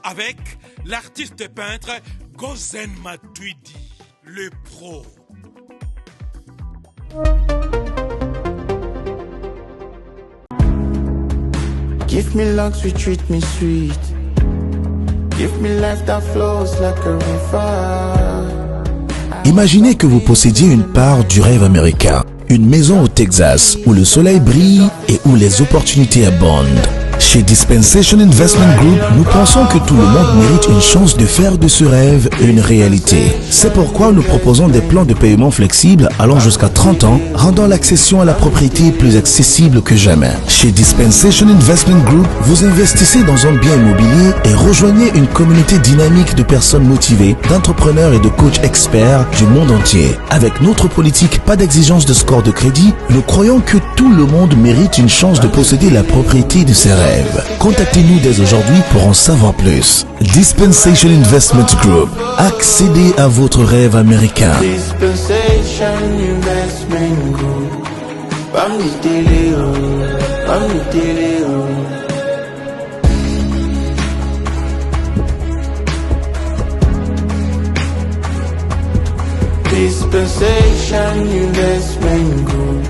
Avec l'artiste peintre Gozen Matuidi, le pro. Give me luxury, treat me sweet. Give me life that flows like a river. Imaginez que vous possédiez une part du rêve américain, une maison au Texas où le soleil brille et où les opportunités abondent. Chez Dispensation Investment Group, nous pensons que tout le monde mérite une chance de faire de ce rêve une réalité. C'est pourquoi nous proposons des plans de paiement flexibles allant jusqu'à 30 ans, rendant l'accession à la propriété plus accessible que jamais. Chez Dispensation Investment Group, vous investissez dans un bien immobilier et rejoignez une communauté dynamique de personnes motivées, d'entrepreneurs et de coachs experts du monde entier. Avec notre politique, pas d'exigence de score de crédit, nous croyons que tout le monde mérite une chance de posséder la propriété de ses rêves. Contactez-nous dès aujourd'hui pour en savoir plus. Dispensation Investment Group. Accédez à votre rêve américain. Dispensation Investment Group. Bamidele, oh, Bamidele, oh. Dispensation Investment Group.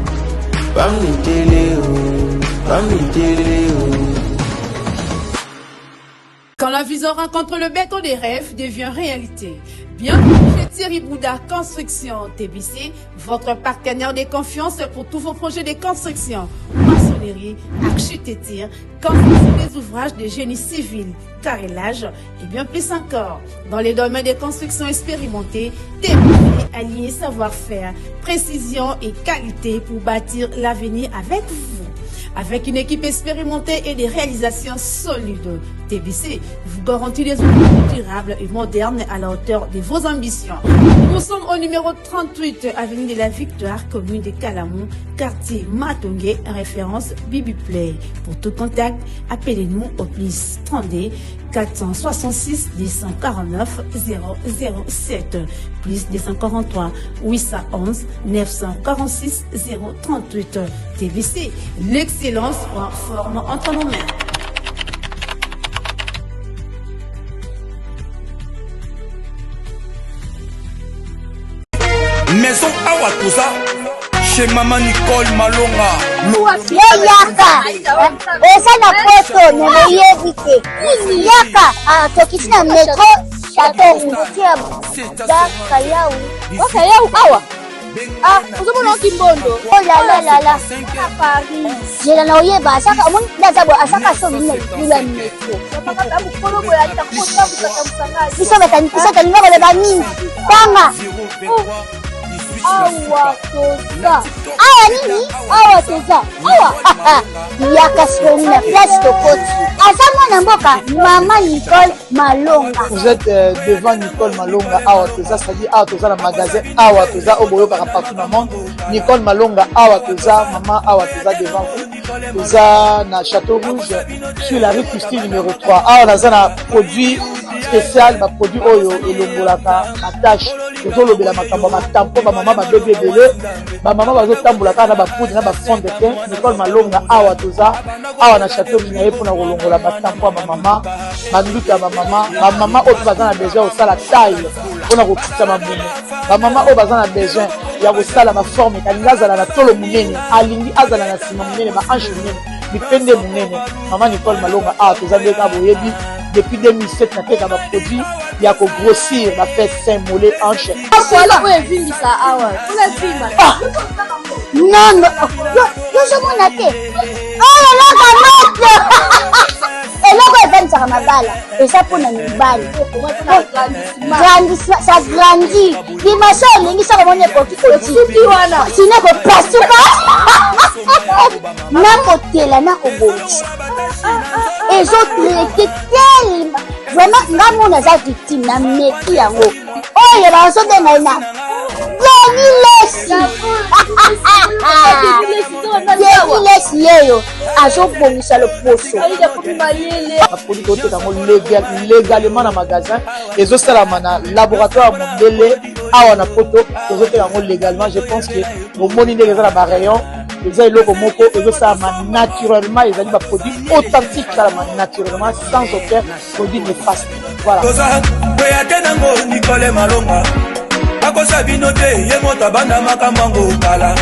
Bamidele, oh, Bamidele, oh. Quand la vision rencontre le béton des rêves devient réalité. Bienvenue chez Thierry Bouddha Construction TBC, votre partenaire de confiance pour tous vos projets de construction, maçonnerie, architecture, construction des ouvrages de génie civil, carrelage et bien plus encore. Dans les domaines des constructions expérimentées, TBC allié savoir-faire, précision et qualité pour bâtir l'avenir avec vous. Avec une équipe expérimentée et des réalisations solides, TBC vous garantit des ouvrages durables et modernes à la hauteur de vos ambitions. Nous sommes au numéro 38, avenue de la Victoire, commune de Kalamou, quartier Matongué, référence Bibi Play. Pour tout contact, appelez-nous au plus 32 466 249 007 plus 243 811 946 038. TBC, l'excellence en forme entre nos mains. Maison awa toza chez mama Nicole Malonga. Yo yaka oza na poto me boyebi te yaka ah, tokiti na metro chateau rouge bakayau bakayau awa ah ozomona oki mbondo oh la la la la paris zela na oyeba asaka omoni nde aza boye asaka so bino na metro biso biso tolinga koloba mingi tanga awa toza awa nini awa toza awa yaka sikoyo na place tokoti aza mwana mboka mama nicole malonga vous êtes euh, devant nicole malonga awa toza c'est-à-dire awa toza na magasin awa toza oyo boyokaka partout na monde nicole malonga awa toza mama awa toza devant vous toza na château rouge sur la rue Christine numéro 3 awa naza na produit Spécial baproduit oyo elongolaka batache. Tozolobela makambo ya batampo, bamama babebi ebele, bamama bazotambola kaka na bapoudre na bafond de teint. Nicole Malonga, awa toza awa na chateau na ye mpona kolongola batampo ya bamama, banduta ya bamama, bamama oyo mpe baza na besoin ya kosala taille mpona kokitisa mabumu, bamama oyo baza na besoin ya kosala baforme, alingi azala na tolo monene, alingi azala na nsima monene, bahanche monene, mipende monene. Mama Nicole Malonga, awa toza nde kaka boyebi, depuis 2007 nateka baproduit ya kogrossir bafesse, sein, mollet, hanche. Oyo evimbisa awa ah! Non, yozomona te oyo eloko moto, eloko evandisaka mabala, eza mpona mibali. Ça grandit dimension, olingi soko omoni ekoki kosuki wana, sino kopasuka nakotela nakobongisa, ezotraite tellement. Vraiment, nga mona aza victime na meki yango oyo bazobenga ye na Denis Lesi. Denis Lesi yeyo azobongisa loposo. Baproduit toteka yango légalement na magasin, ezosalama na laboratoire ya mondele awa na Poto. Tozoteka yango légalement. Je pense que bomoni ndenge eza na barayon. Eza eloko moko ezosalama naturellement, ezali baproduit authentique, esalama naturellement sans aucun produit néfaste. Voilà. Toza te nango Nicole Malonga akosa bino te, ye moto abanda makambo yango kala.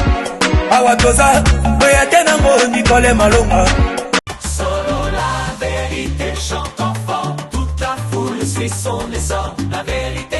Awa toza boya te nango Nicole Malonga. Solo la vérité chante enfant, toute la foule suit son essor. La vérité.